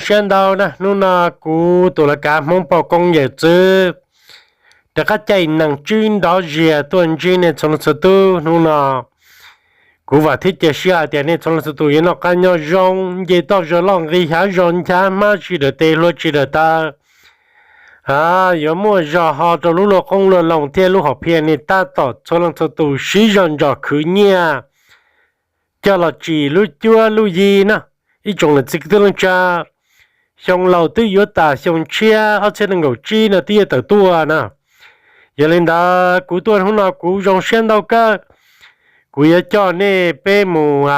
Siab ntau na, hnub no kuv tus lawv kav Hmoob poj koob yawm txwv rov qab caij nees tswb nrov zias tuaj ntsib nej txhua leej txhua tub. Hnub no kuv vam thiab cia siab hais tias nej txhua leej txhua tus yuav noj qab nyob zoo, nce toj zog loj nqis hav zog nchav, hmab tsis dawm tes hlua tsis dawm taw, yuav muaj zog ho rau lub luaj qoob luaj loo thiab lub hom phiaj nej tab tom txhua leej txhua tus sib zog ntsos khwv nyiaj coj los tsim lub cuab lub yig na. Ib tsoom niam txiv kwv tij neej tsa, xyoo laus twb yuav tas, xyoo tshiab ob txhiab nees nkaum tsib no twb yuav tawm tuaj na. Yog li ntawd kuv tuaj hnub no kuv zoo siab ntau kawg, kuv yuav coj nej peb mus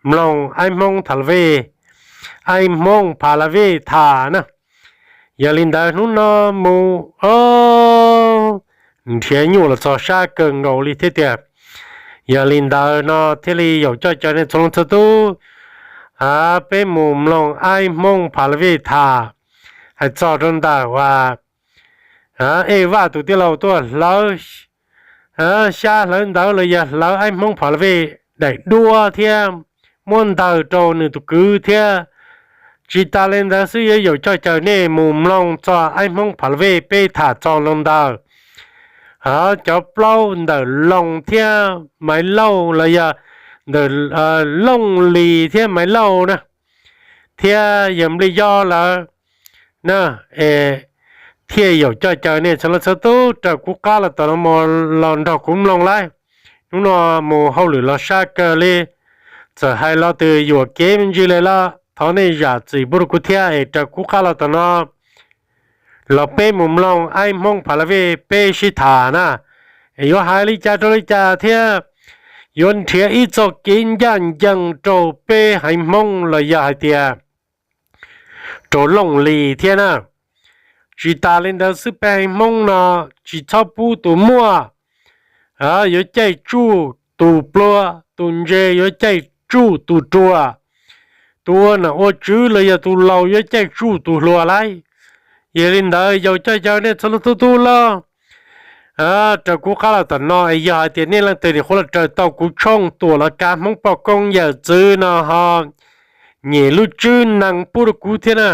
mloog aib Hmoob Pha La Vej, aib Hmoob Pha La Vej tham na. Yog li ntawd hnub no mus nrhiav nyuj los txog sab kawg nkaus li thiab tiag. Yog li ntawd no thiaj li yaum coj caw nej txhua leej txhua tub, peb mus mloog aib Hmoob Pha La Vej tham hais txog rau ntawm uas Ej Vaj tus tij laug tuaj hlawv xyab hlawv ntawv los yog hlawv aib Hmoob Pha La Vej daim duab thiab muab ntaws rau nws tus kwv thiab. Tsis tas li ntawd xwb yuav yaum coj caw nej mus mloog txog aib Hmoob Pha La Vej peb tham txog loo ntawm cov plaub ntawm Loos thiab Maiv Lauj los yog ntawm Looj Lis thiab Maiv Lauj na, thiab yog Nplij Yob lawm na. Es thiaj yaum coj caw nej txhua leej txhua tub raws kuv qab los tom no mus los nrog kuv mloog lauj. Hnub no mus hauj lwm los sab kawg li, txawm hais lo twg yuam kev me ntsis li los thov nej zam txim pub rau kuv thiab es raws kuv qab los tom no los peb mus mloog aib Hmoob Pha La Vej peb sib tham na. Es yuav hais li cas rau li cas thiab yuav nrhiav ib txoj kev ncaj ncees rau peb haiv Hmoob los yog hais tias rau Looj Lis thiab na. Tsis tas li ntawd xwb peb haiv Hmoob no tsis txhob pub tus muaj yuav caij tsuj tus pluag, tus ntse yuav caij tsuj tus ruam, tus ua nom ua tswv los yog tus laus yuav caij tsuj tus hluas lauj. Yog li ntawd yaum coj caw nej txhua leej txhua tub lauj, raws kuv qab los tom no es yog hais tias nej leej twg nim qhuav los raws tau kuv tshooj Tuam Lawv Kav Hmoob Poj Koob Yawm Txwv no ho nyem lub tswb nees pub rau kuv thiab na.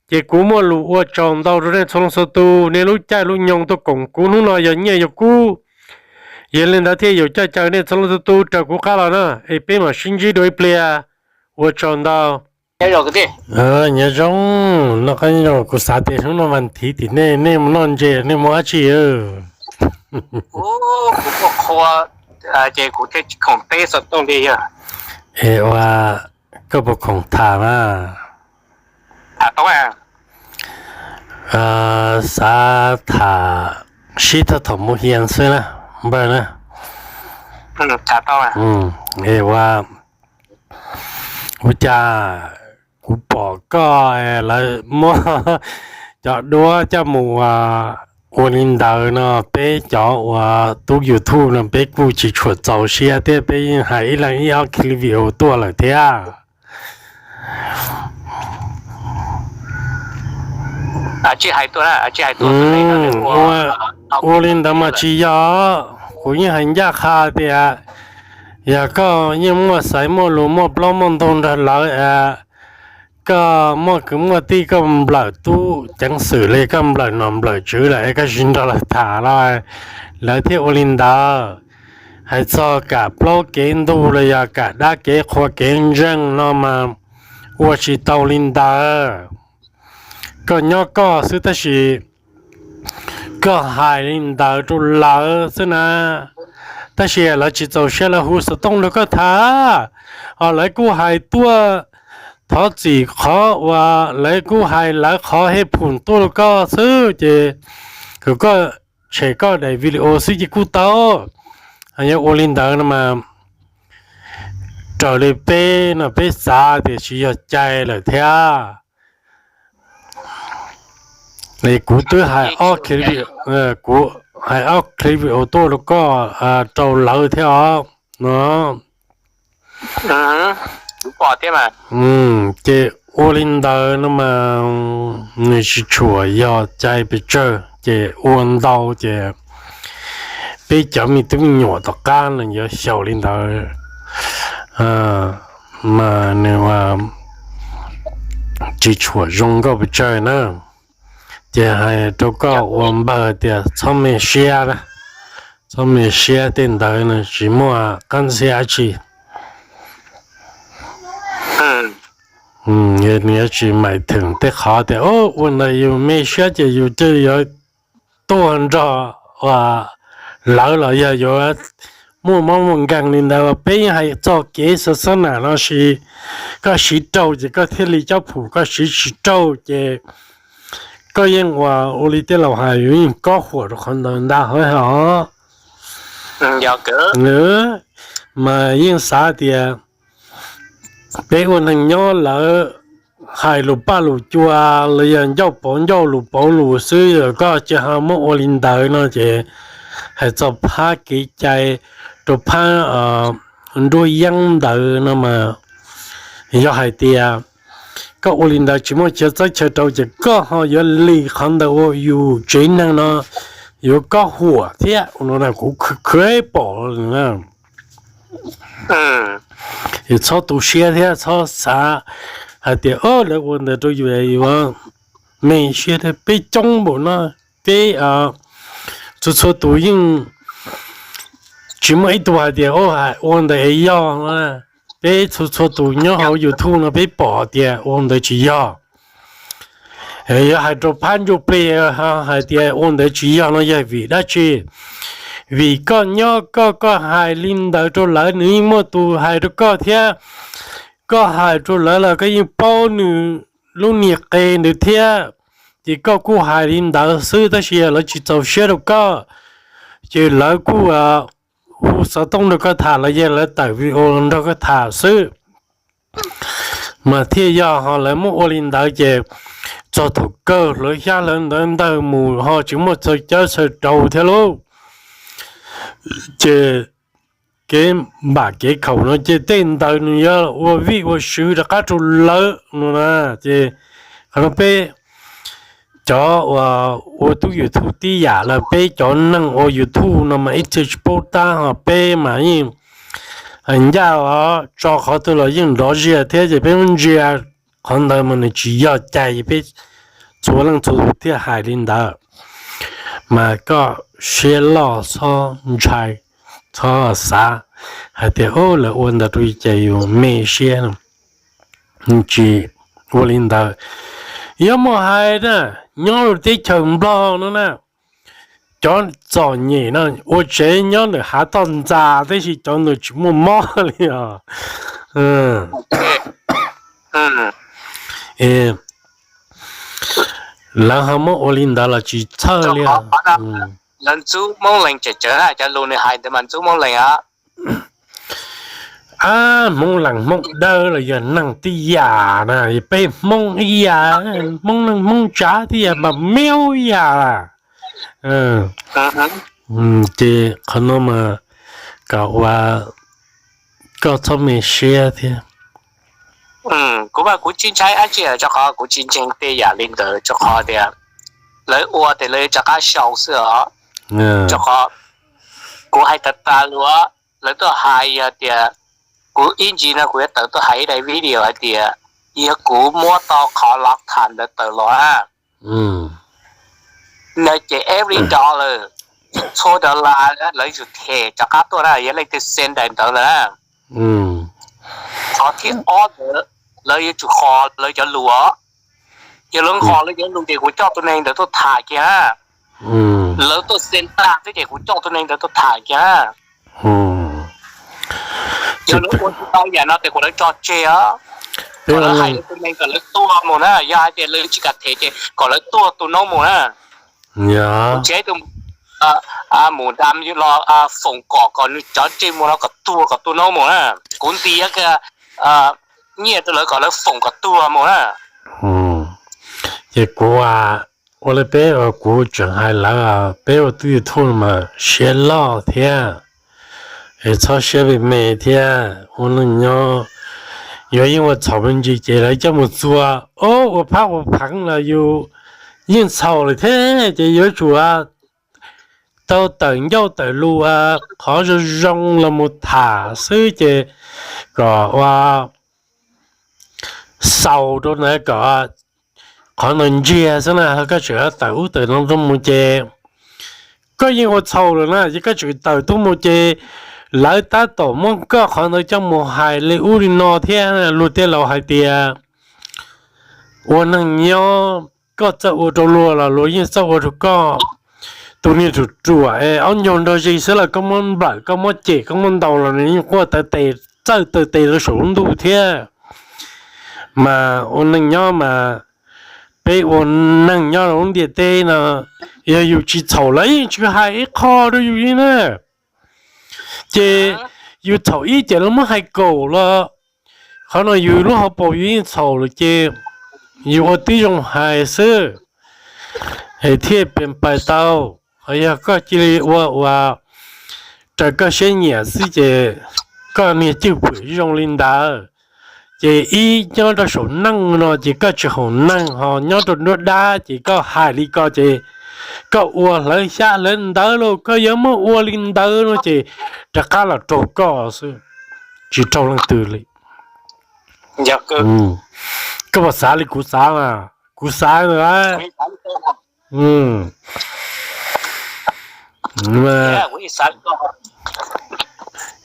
Ces kuv muaj lus ua tsaug ntau rau nej txhua leej txhua tus, nej lub caij lub nyoog tuaj koom kuv hnub no yog nyiaj yog kub. Yog li ntawd thiaj yaum coj caw nej txhua leej txhua tus raws kuv qab los na, es peb mam sib ntsib dua ib pliag. Ua tsaug ntau. Nyob zoo, noj qab nyob zoo, kuv xav tias hnub no vas thiv tim nej, nej mus noj ntses nej mus dab tsi? Es ua koj puas khoom tham mas? Xav tham sib thab thaum mus hias xwb na, npawg na. Es ua, ua cas kuv pom koj lawv muab cov duab coj mus ua li ntawd no, peb cov uas tub YouTube no peb kuj tsis tshua txaus siab thiab, peb yeej hais ib leeg ib ob clip video tuaj lawm thiab. Ua li ntawd mas tsis yog, kuv yeej hais ncaj qha tias yog koj yeej muaj xaiv muaj lus muaj plaub muaj ntug nrog lawv, koj muaj kwv muaj tij koj nplawm tub ceev xwm li koj nplawm nom nplawm tswv lawm es koj tsis nrog lawv tham los lawv thiaj ua li ntawd. Hais txog kam plaub kev ntug los yog kam dab kev qhua kev ntseeg no mas ua tsis tau li ntawd. Koj nyob koj xwb tab sis koj hais li ntawd rau lawv xwb na, tab sis lawv tsis txaus siab lawv hu xov tooj rau koj tham, ho lawv kuj hais tuaj thov txim qhov uas lawv kuj hais lawv qhov hej phum tuaj rau koj xwb ces kom koj tshem koj daim video xwb ces kuj tau. Yog ua li ntawd no mas raws li peb no peb xav tias tsis yog cai lawm thiab. Kuv twb hais ob clip, kuv hais ob clip video tuaj rau koj, rau lawv thiab os no. Ces ua li ntawd no mas nws tsis tshua yog cai pes tsawg ces ua ntau ces peb cov me tub me nyuam tom qab no yuav xyaum li ntawd. Mas nws tsis tshua zoo nkauj pes tsawg na. Ces hais rau koj ua npawg tias txhob me siab, txhob me siab, tej ntawd tsis muaj qab ntxhiab dab tsi. Nws yuav tsis maim theem tej qhov tias ua ntawd yus me siab ces yus cia li yuav tuag nrog lawv los yog yuav muaj mob muaj nkeeg li ntawd. Peb yeej hais txog kev xa xab nam no, koj siv raug ces koj thiaj li cob phum, koj siv tsis raug ces koj yeej ua, ua li tej laus hais, yus yeej kob huam rau qhov ntawd ntag hos. Mas yeej xav tias peb ua neeg nyob lawv hais lus paj lus cua los yog ncauj pauv ncauj lus pauv lus xwb, koj tsis ho muab ua li ntawd no ces hais txog phab kev cai rau phab nruab yeeb ntawd no mas yog hais tias koj ua li ntawd tsis muaj chaw txawb chaw rau ces koj ho yuav li qhov ntawd ua yus tsev neeg no yuav kob huam thiab no kuv khwv pom. Yus txhob tu siab thiab txhob xav hais tias lawv ua ntawd rau yus yuav me siab. Peb coob npaum no, peb txhua txhua tus yeej tsis muaj ib tug hais tias ua ntawd es yog no. Peb txhua txhua tus nyob hauv YouTube no peb pom tias ua ntawd tsis yog. Yuav hais rau phab ntsuj plig hais tias ua ntawd tsis yog no yog vim dab tsi? Vim koj nyob koj, koj hais li ntawd rau lawv nws yeej muaj tus hais rau koj thiab. Koj hais rau lawv los koj yeej paub nws lub niag qe ntawd thiab. Ces koj kuj hais li ntawd xwb tab sis lawv tsis txaus siab rau koj, ces lawv kuj hu xov tooj nrog koj tham los yog lawv tawm video nrog koj tham xwb. Mas thiaj yog ho lawv muab ua li ntawd ces txog thaum kawg hlawv xyab hlawv ntawv ntawg mus ho tsis muaj chaw cawb chaw rau thiab lauj. Ces kev npam kev khaum no ces tej ntawd nws yuav ua vij ua sw rov qab rau lawv no na. Ces qhov no peb cov uas ua tub YouTube tib yam los peb cov neeg ua YouTube no mas ib txhia tsis paub tab ho peb mas yeej ncaj os, tso qhov twg los yeej nrov ziag thiab ces peb muab ntsia qhov ntawd mas nws tsis yog cai peb txhua leej txhua tus thiaj hais li ntawd. Mas koj siab loj txhob ntshai, txhob xav hais tias lawv ua ntawd rau ces yus me siab no. Tsis ua li ntawd. Yuav muaj hais na, nyob rau teb chaws Nplog no na, cov txom nyem no ua tsev nyob ntawm hav toj ntxas tib si, cov ntawd tsis muaj mob li os. Lawv ho muab ua li ntawd los tsis txhawj li. Lawv ntxub Hmoob Lees tsem tsawv na, cov lus nws hais ntawd mas ntxub Hmoob Lees os. Ab, Hmoob Lees Hmoob Dawb los yog neeg tib yam na, peb Hmoob ib yam, Hmoob neeg Hmoob tsav tib yam mas miaub ib yam. Ces qhov no mas kom ua koj txhob me siab thiab. Kuv mas kuv tsis ntshai dab tsi rau qhov kuv tsis ntseeg tej yam li ntawd rau qhov tias lawv ua ces lawv rov qab sau xwb os. Rau qhov kuv hais tas tas lus, lawv tuaj hais yog tias kuv ib ntsis no kuv yuav tawm tuaj hais ib daim video hais tias yog kuv muab tau qhov lov tham ntawd tawm los na, no ces every dollar, txhua dollar lawv yuav tsum them rov qab tuaj na, yog leej twg send daim ntawd lawm na. Qhov thib ob ntawd lawv yuav tsum qhos lawv cov lus os. Yog lawv qhos lawv cov lus ces kuv coj tus neeg ntawd tuaj tham kiag na. Lawv tuaj send tag xwb ces kuv coj tus neeg ntawd tuaj tham kiag na. Yog lawv ua tsis tau yam no ces kom lawv tso tseg os. Kom lawv hais rau tus neeg kom lawv tuag mus na, yog hais tias lawv tsis kam them ces kom lawv tuag tu noob mus na. Kuv tseg tus mus dam los foom kom kom nws cov ntsej muag no kom tuag kom tu noob mus na. Kuv ntiav kiag nyiaj rau lawv kom lawv foom kom tuag mus na. Ces kuv ua li peb, kuv tseem hais lawv, peb ua tub YouTube mas siab loj thiab, es txhob siab me me thiab. Ua neej nyob yuav yeej ua txhaum me ntsis ces lawv coj mus txuas, ua phab ua pheev los yus yeej txhaum lawm thiab ces yuav tsum tau tawm ncauj tawm lus, qhov zoo zoo los mus tham xwb ces kom ua xaus rau ntawd kom qhov ntawd ntsiag xwb na, koj tseem tawm ub tawm no tuaj mus ces koj yeej ua txhaum lawm na, ces koj tseem tawm tuaj mus ces lawv tab tom muab koj qhov ntawd coj mus hais li ub li no thiab. Luag tej laus hais tias ua neeg nyob koj txawj ua rau luag los luag yeej txawj ua rau koj. Tus niag ruam ruam es ob ncaug nrog zis xwb los koj muab nplawm, koj muab cem, koj muab ntaus los nws yeej quaj taw tes, txawj taw tes rau saum lub ntuj thiab. Mas ua neeg nyob mas, peb ua neeg nyob rau lub ntiaj teb no, yog yus tsis txhaum lawv yeej tsis hais ib qho rau yus li na. Ces yus txhaum ib ces lawv muab hais kaum los, qhov no yus lub hauv paus yus yeej txhaum lawm ces yus ua tib zoo hais xwb, es thiaj pais tau. Ho yog koj cia li ua ua raws koj siab nyiam xwb ces koj niag cwj pwm zoo li ntawd. Ces ib nyob rau saum neej no ces koj tsis haum neeg, ho nyob rau nruab dab ces koj hais li ko ces koj ua hlawv xyab hlawv ntawv lauj, koj yuav muab ua li ntawd no ces rov qab los raug koj xwb, tsis raug leej twg li. Koj puas xav li kuv xav mas? Kuv xav ntawd.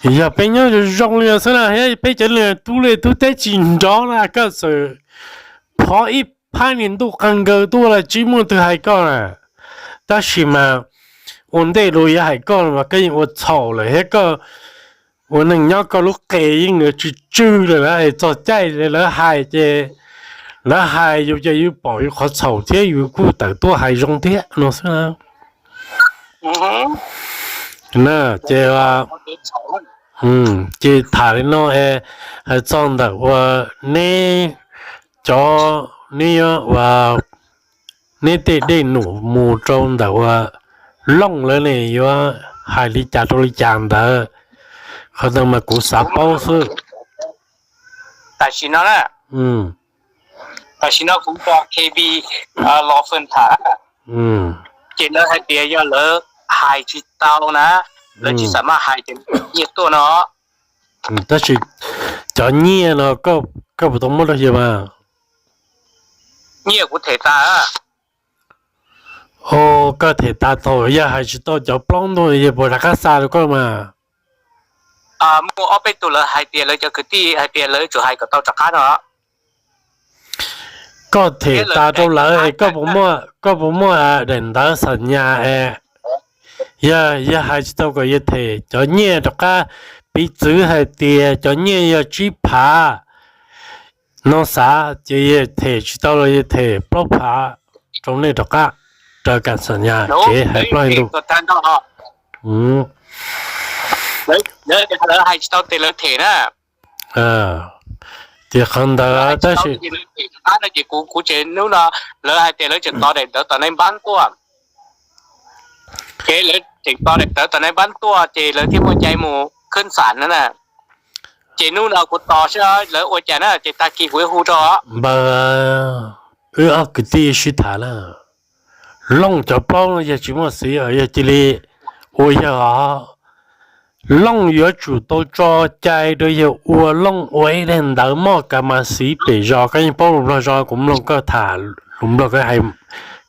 Yog peb nyob zoo zoo li no xwb na, peb cov niag tub liaj tub teb tsis nrov na, koj txawm phov ib phab niag ntuj qeeg nkaws tuaj los tsis muaj twg hais koj na. Tab sis mas ua ntej luag yuav hais koj mas koj yeej ua txhaum lawm thiab, koj ua neeg nyob koj lub qe yeej yuav tsw tsw lawm, lawv txog caij lawv hais ces lawv hais yus ces yus pom yus qhov txhaum thiab yus kuj tawm tuaj hais zoo thiab no xwb na. Ces, ces tham li no es hais txog ntawm uas neb cov, neb yuav ua, neb tej dej num mus rau ntawm uas Looj lawv ne yuav hais li cas rau li cas ntawd, qhov ntawd mas kuv xav paub xwb. Tam sim no na, tam sim no kuv nrog K B los fwm tham, ces lawv hais tias yog lawv hais tsis tau na, lawv tsis xav maj hais ces nyiaj tuaj no. Tab sis cov nyiaj no koj puas tau muab rau yawg mas? Nyiaj kuv them tas. Koj them tas thaum yog hais tsis tau cov plaub ntug yawg puas rov qab xa rau koj mas? Muaj ob peb tug lawv hais tias lawv cov kwv tij hais tias lawv tsum hais kom tau rov qab no. Koj them tas rau lawv es koj puas muaj daim ntawv xam nyas es yog, yog hais tsis tau kom yawg them cov nyiaj rov qab, piv txwv hais tias cov nyiaj yog tsib phav no xav ces yawg them tsis tau los yawg them plaub phav rau nej rov qab, raws kam xam nyas kev hais plaub hais ntug. Lawv hais tsis tau ces lawv them na. Ces qhov ntawd tab sis kuv tseem, hnub no lawv hais tias lawv tseem tos daim ntawv tom nej npab tuaj. Ces lawv tseem tos daim ntawv tom nej npab tuaj ces lawv thiaj muaj cai mus khwb xam na. Ces hnub no kuv tos saib lawv ua cas na ces tag kis kuv hu rau. Npawg, wb ob kwv tij sib tham na, Looj cov plaub no yog tsis muaj xiv yog cia li ua yawg os. Looj yuav tsum tau tso cai rau yawg ua, Looj ua ib daim ntawv moj kas mas xiv pem zos. Koj yeej paub lus Nplog zoo, kuv mloog koj tham lus Nplog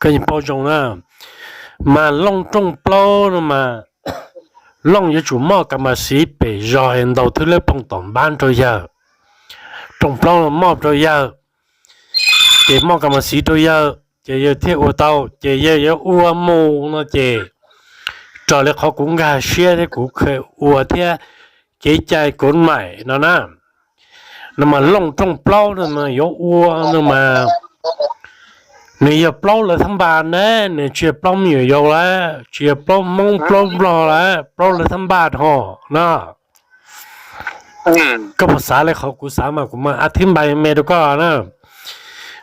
koj yeej paub zoo na. Mas Looj rooj plaub no mas Looj yuav tsum moj kas mas xiv pem zos es ntaus thwb leb ploog tom npab rau yawg. Rooj plaub no moj rau yawg, ces moj kas mas xiv rau yawg ces yawg thiaj ua tau. Ces yawg yuav ua mus no ces raws li qhov kuv nkag siab thiab kuv kheev ua thiab kev cai kuv maim no na, no mas Looj rooj plaub no mas yuav ua no mas nws yog plaub lawv thab npas na, nws tsis yog plaub me nyuam yaus lawm, tsis yog plaub Hmoob plaub Nplog lawm, plaub lawv thab npas ho na. Koj puas xav li qhov kuv xav mas kuv mam ab thib npai me rau koj na.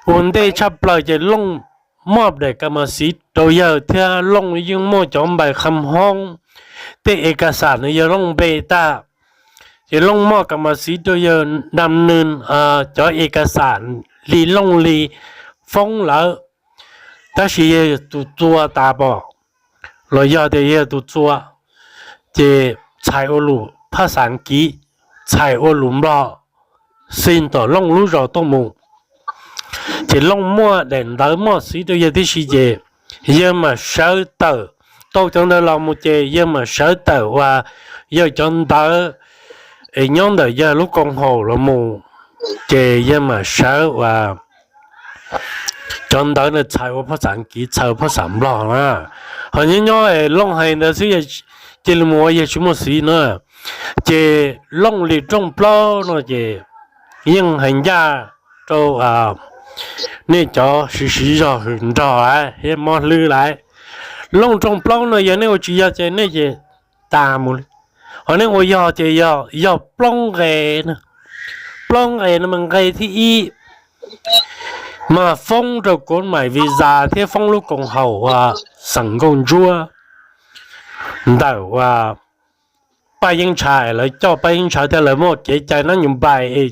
Ua ntej tshaj plaws ces Looj moj daim kas mas xiv rau yawg thiab Looj yeej muaj cov npais qha hmoob, tej es kas xam nws yog Looj npe tag. Ces Looj moj kas mas xiv rau yawg dam nws cov es kas xam li Looj li foob lawm, tab sis yog tus txua tas pom los yog tias yog tus txua, ces txhais ua lus phaj xav kiv, txhais ua lus Nplog, xi tom Looj lub zos tuaj mus. ces Looj muaj daim ntawv muaj xiv rau yawg tib si ces yawg mam sawv tawm, tau cov ntawd los mus ces yawg mam sawv tawm uas yawg cov ntawv es nyob ntawm yawg lub koom haum los mus, ces yawg mam sawv uas cov ntawv na txhais ua phaj xaj kiv txhais ua phaj xaj nplog na. Ho nyob nyob Looj hais ntawd xwb, cia li mus ua yawg tsis muaj xiv na. Ces Looj li rooj plaub no ces yeej hais ncaj rau nej cov siv siv zog hwm nrog lawm thiab mob hlwb lawm. Looj rooj plaub no yog nej ua tsis yog ces nej ces tas mus li. Ho nej ua yog ces yog yog plaub nqe, plaub nqe no mas nqe thib ib mas foob rau kov maim visa thiab foob lub koom haum uas xeem nkauj ntsuab ntawm uas Paj Yeeb Ntsha, lawv coj Paj Yeeb Ntsha thiab lawv muaj kev cai nab nyuj npais es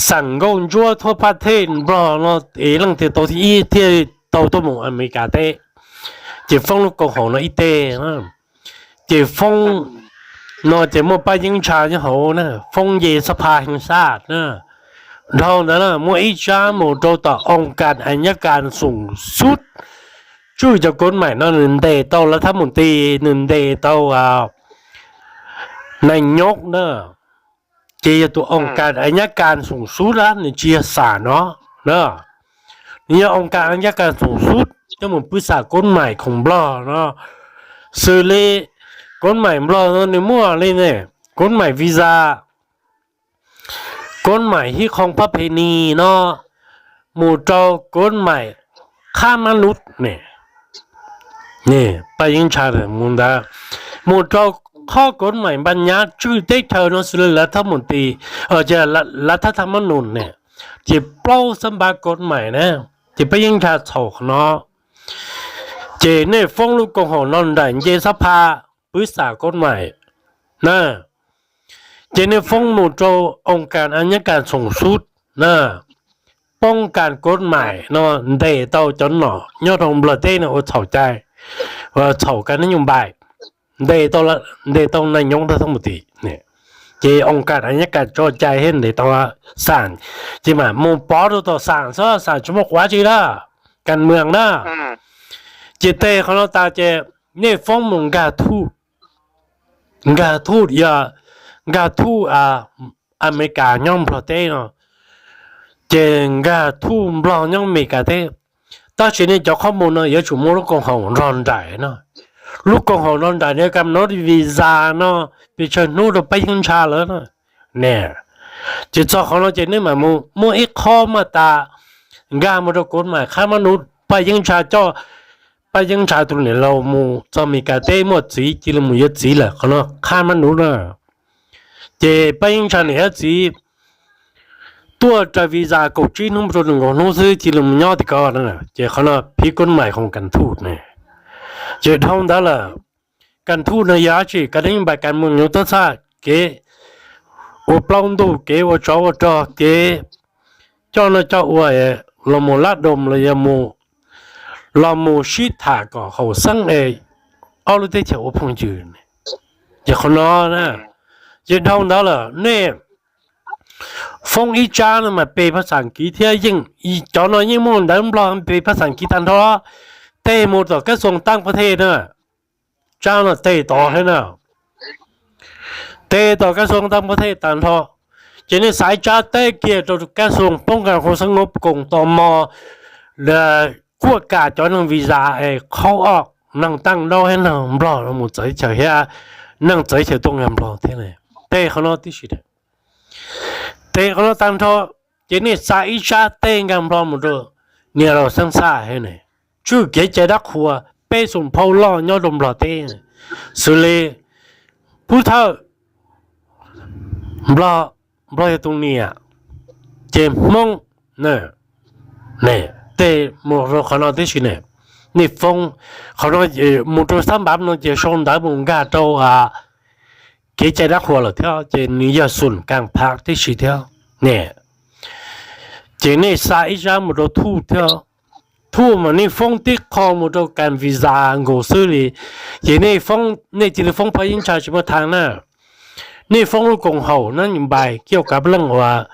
xeem nkauj ntsuab thuab phaj thej nplog no es leej twg tau thib ib thiaj tau tuaj mus Amelikas teb. Ces foob lub koom haum no ib teg, ces foob no ces muaj Paj Yeeb Ntsha nyob hauv na, foob nce xab pha heev sab na. Dhau ntawd na muaj ib tsab mus rau tom oo kas a nyab kas xoom xub, tswj cov kov maim no nws ntes tau lav thab mus tis, nws ntes tau nais nyob na. Ces yog tus oo kas a nyab kas xoom xub na, nws tsis yog xam no na. Nws yog oo kas a nyab kas xoom xub coj mus pw xam kov maim khoom nplog no. Xws li kov maim nplog no nws muaj li ne, kov maim visa, kov maim hib qhoo pab phe ni no, mus rau kov maim qhab mab nub ne. Paj Yeeb Ntsha mus ntawd, mus rau qhov kov maim npaj nyab tswj teb chaws no xws li lav thab mus tis, lav thab thab mab nus ne, ces plaub xab npab kov maim na. Ces Paj Yeeb Ntsha txhaum qhov no, ces nej foob lub koom haum no nraim nce xab pha pw xam kov maim na. Ces nej foob mus rau oo kas a nyab kas xoom xub na, poob kas kov maim no ntes tau cov nom nyob rau nplog teb no ua txhaum cai, txhaum kas nab nyuj npais, ntes tau nais nyob rau thab mus tis. Ces oo kas a nyab kas tso cai thiab ntes tau xam, ces mam mus pov rau tom xam xwb, xam tsis muaj quav tsi lawm, kas mwam na. Ces teg qhov no tas ces nej foob mus nkag thuj, nkag thuj, yog nkag thuj Amelikas nyob nplog teb no, ces nkag thuj nplog nyob Amelikas teb. Tab sis nej cov qhob mus no yuav tsum muaj lub koom haum nrog nraim no. Lub koom haum nrog nraim no kam no visa no, pes tsawg hnub rau Paj Yeeb Ntsha lawm ne. Ces txog qhov no ces nej mam mus muaj ib qho maj tas nkag mus rau kov maim qhab mab nub, Paj Yeeb Ntsha coj, Paj Yeeb Ntsha tus niam laus mus txog Amelikas teb muaj txiv, cia li mus yuav txiv lawm, qhov no qhab mab nub na. Ces Paj Yeeb Ntsha niam thiab txiv tuaj raws visa kaum tsib hnub rau nees nkaum hnub xwb cia li mus nyob tim ko na. Ces qhov no phiv kov maim khoom kas thuj ne. Ces dhau ntawd lawm, kas thuj no yog dab tsi? Kas nab nyuj npais kas mwam nyuj txhaj kev ua plaub ntug, kev ua tsov ua rog, kev coj noj coj ua, los mus lab doos los yog mus, los mus sib tham kom haum xeeb es ob lub teb chaws ua phooj ywg. Ces qhov no, ces dhau ntawd lawm nej foob ib tsab no mas pes phaj xaj kiv thiab yeej, cov no yeej muaj ntawv nplog pes phaj xaj kiv tag nrho, teg mus tom kab xoos taab pov thej na. Tsab no teg tod thiab na, teg tom kab xoos taab pov thej tag nrho. Ces nej xa ib tsab teb kiag rau kab xoos poob kas hauv xeeb nkaus koom tos mos, kuaj kam cov neeg visa es qhaub ob neeg taab ntaub thiab neeg nplog los mus txawv chaw thiab, neeg txawv chaw tuaj nkag nplog thiab. Teg qhov no tib si, teg qhov no tag nrho, ces nej xa ib tsab teg nkag nplog mus rau niam laus xeeb xaj thiab ne, tswj kev cai dab qhuas peb xoom phau loj nyob rau nplog teb, xws li Pub Thawj, nplog, nplog yog tus niam, ces Hmoob, teg mus rau qhov no tib si ne. Nej foob qhov no mus rau xab npav no ces sau ntawv mus nkag rau kev cai dab qhuas lawm thiab ces nws yog xoom kas phav tib si thiab ne. Ces nej xa ib tsab mus rau thuj thiab, thuj mas nej foob tib qho mus rau kas visa nkaus xwb li. Ces nej foob, nej cia li foob Paj Yeeb Ntsha tsis muaj thav na. Nej foob lub koom haum nab nyuj npais kiaj kav leej uas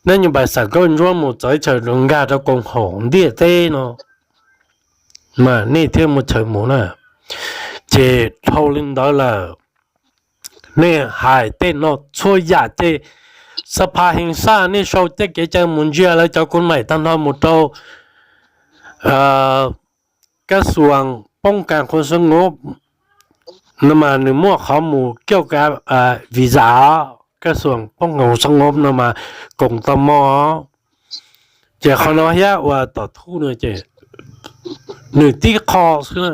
Nab Nyuj Npais xam Nkauj Ntsuab mus txawv chaw rau nkag rau koom haum ntiaj teb no, mas nej thiaj muaj chaw mus na. Ces dhau li ntawd lawm, nej hais tej no txhua yam ces xab pha heev saj nej sau tej kev cai mus ntsia lawv cov koom maim tag nrho mus rau kab xuas poob kas qhuas sab ngob no mas nws muaj qhov mus kiauj kav visa os, kab xuas poob kas qhuas sab ngob no mas koom tau mog. Ces qhov no thiab uas tom thuj no ces nws tib qho xwb na,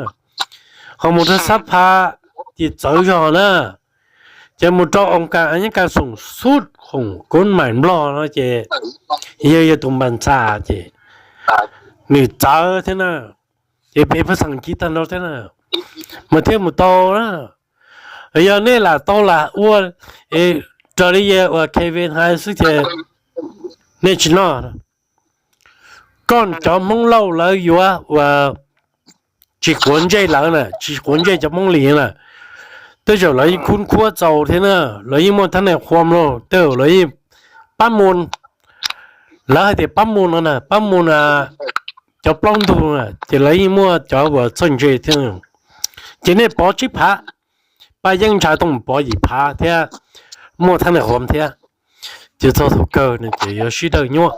ho mus rau xab pha ces txawv zog na. Ces mus rau oo kas a nyob kas xoom xub khoom koom maim nplog no ces yog yog tus npas ntxas ces nws txawv thiab na. Ces peb pheej xeem kiv tag nrho thiab na, mas thiaj mus tau na. Yog nej lam tau lam ua raws li uas Kevin hais xwb ces nej tsis noj. Koj cov Hmoob Lauj lawv yuav uas tsis quav ntsej lawv na, tsis quav ntsej cov Hmoob Lis na. Tej zaum lawv yeej khub khuab txaus thiab na, lawv yeej muaj thab nais qhuam los tej zaum lawv yeej pab mus, lawv hais tias pab mus no na, pab mus na, cov plaub ntug na ces lawv yeej muaj cov uas txawj ntse thiab. Ces nej pov tsib phav, Paj Yeeb Ntsha Tooj pov yim phav thiab, muaj thab nais qhuam thiab. Ces txog thaum kawg no ces yuav sib dawj nyuaj.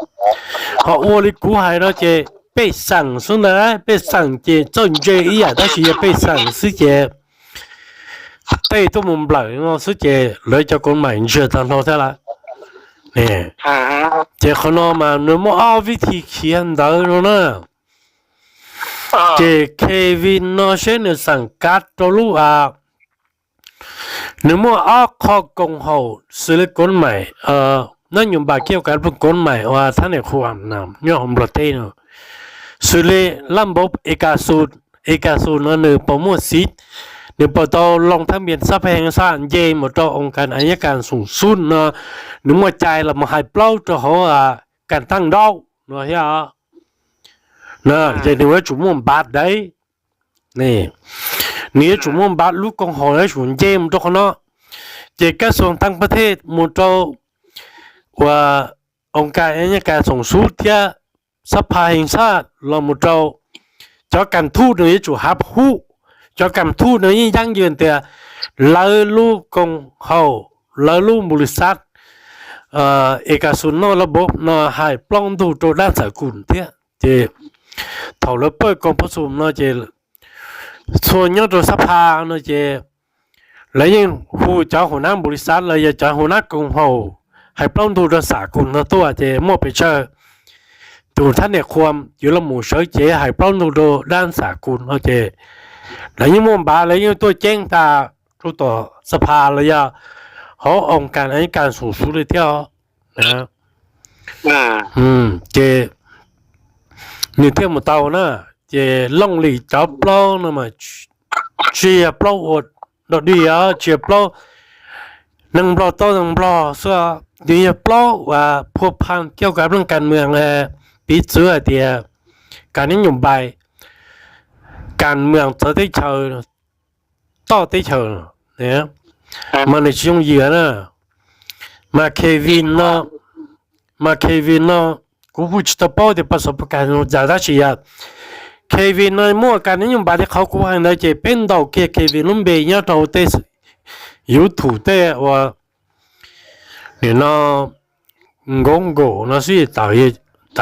Ho ua li kuv hais no ces pej xeem xwb ntag, pej xeem ces txawj ntse ib yam tab sis yog pej xeem xwb ces tej tuaj mus nplawm no xwb ces lawv cov koom maim ntsiag tag nrho thiab lawm. Ces qhov no mas nws muaj ob vib thi khiav ntawd no na. Ces Kevin no seb nws xeem kav rau lub a, nws muaj ob qho koom haum xws li koom maim, nab nyuj npas kiauj kav koom maim uas thab nais qhuam nyob hauv Nplog teb no, xws li laj npauv Ekaxus, Ekaxus no nws puas muaj xiv, nws puas tau loo thab npias xab pheej sab nce mus rau oo kas a nyob kas xoom xub no, nws muaj cai los mus hais plaub rau hauv kas taaj nraub no thiab. Ces nws yuav tsum muaj npav daiv, nws yuav tsum muaj npav lub koom haum yuav tsum nce mus rau qhov no. Ces kab xuas taaj pab thej mus rau uas oo kas a nyob kas xoom xub thiab xab pha heev saj los mus rau cov kas thuj nws yuav tsum hav hub, cov kas thuj nws yeej yeeb yws tias lawv lub koom haum, lawv lub npus lis xab Ekaxus noj laj npauv no hais plaub ntug rau dab ntxawm kus thiab. Ces thaum lawv pawj koom phob xum no ces txhua nyob rau xab pha no ces lawv yeej hu cov hua nab npus lis xab los yog cov hua nab koom haum hais plaub ntug rau xam kus no tuaj ces muaj pes tsawg tus thab nais qhuam yuav los mus sawv cev hais plaub ntug rau dab xam kus no ces lawv yeej muaj npav, lawv yeej tuaj ceeb tas rau tom xab pha los yog hauv oo kas a nyob kas xoom xub li thiab. Ces nws thiaj mus tau na. Ces Looj Lis cov plaub no mas tsis yog plaub ua dog dig os, tsis yog plaub neeg Nplog tau neeg Nplog xwb, nws yog plaub uas phua pha kiauj kav plooj kas mees, piv txwv hais tias kas nab nyuj npais, kas mees txawv teb chaws, toj teb chaws, mas nws tsis yooj yim na. Mas Kevin no, mas Kevin no kuv kuj tsis tau paub tias pas xov pas kas cas tab sis yog Kevin no muaj kas nab nyuj npais li qhov kuv hais ntawd ces peb ntaus kiag Kevin lub npe nyob rau tej YouTube tej uas nim no Google no xwb tawm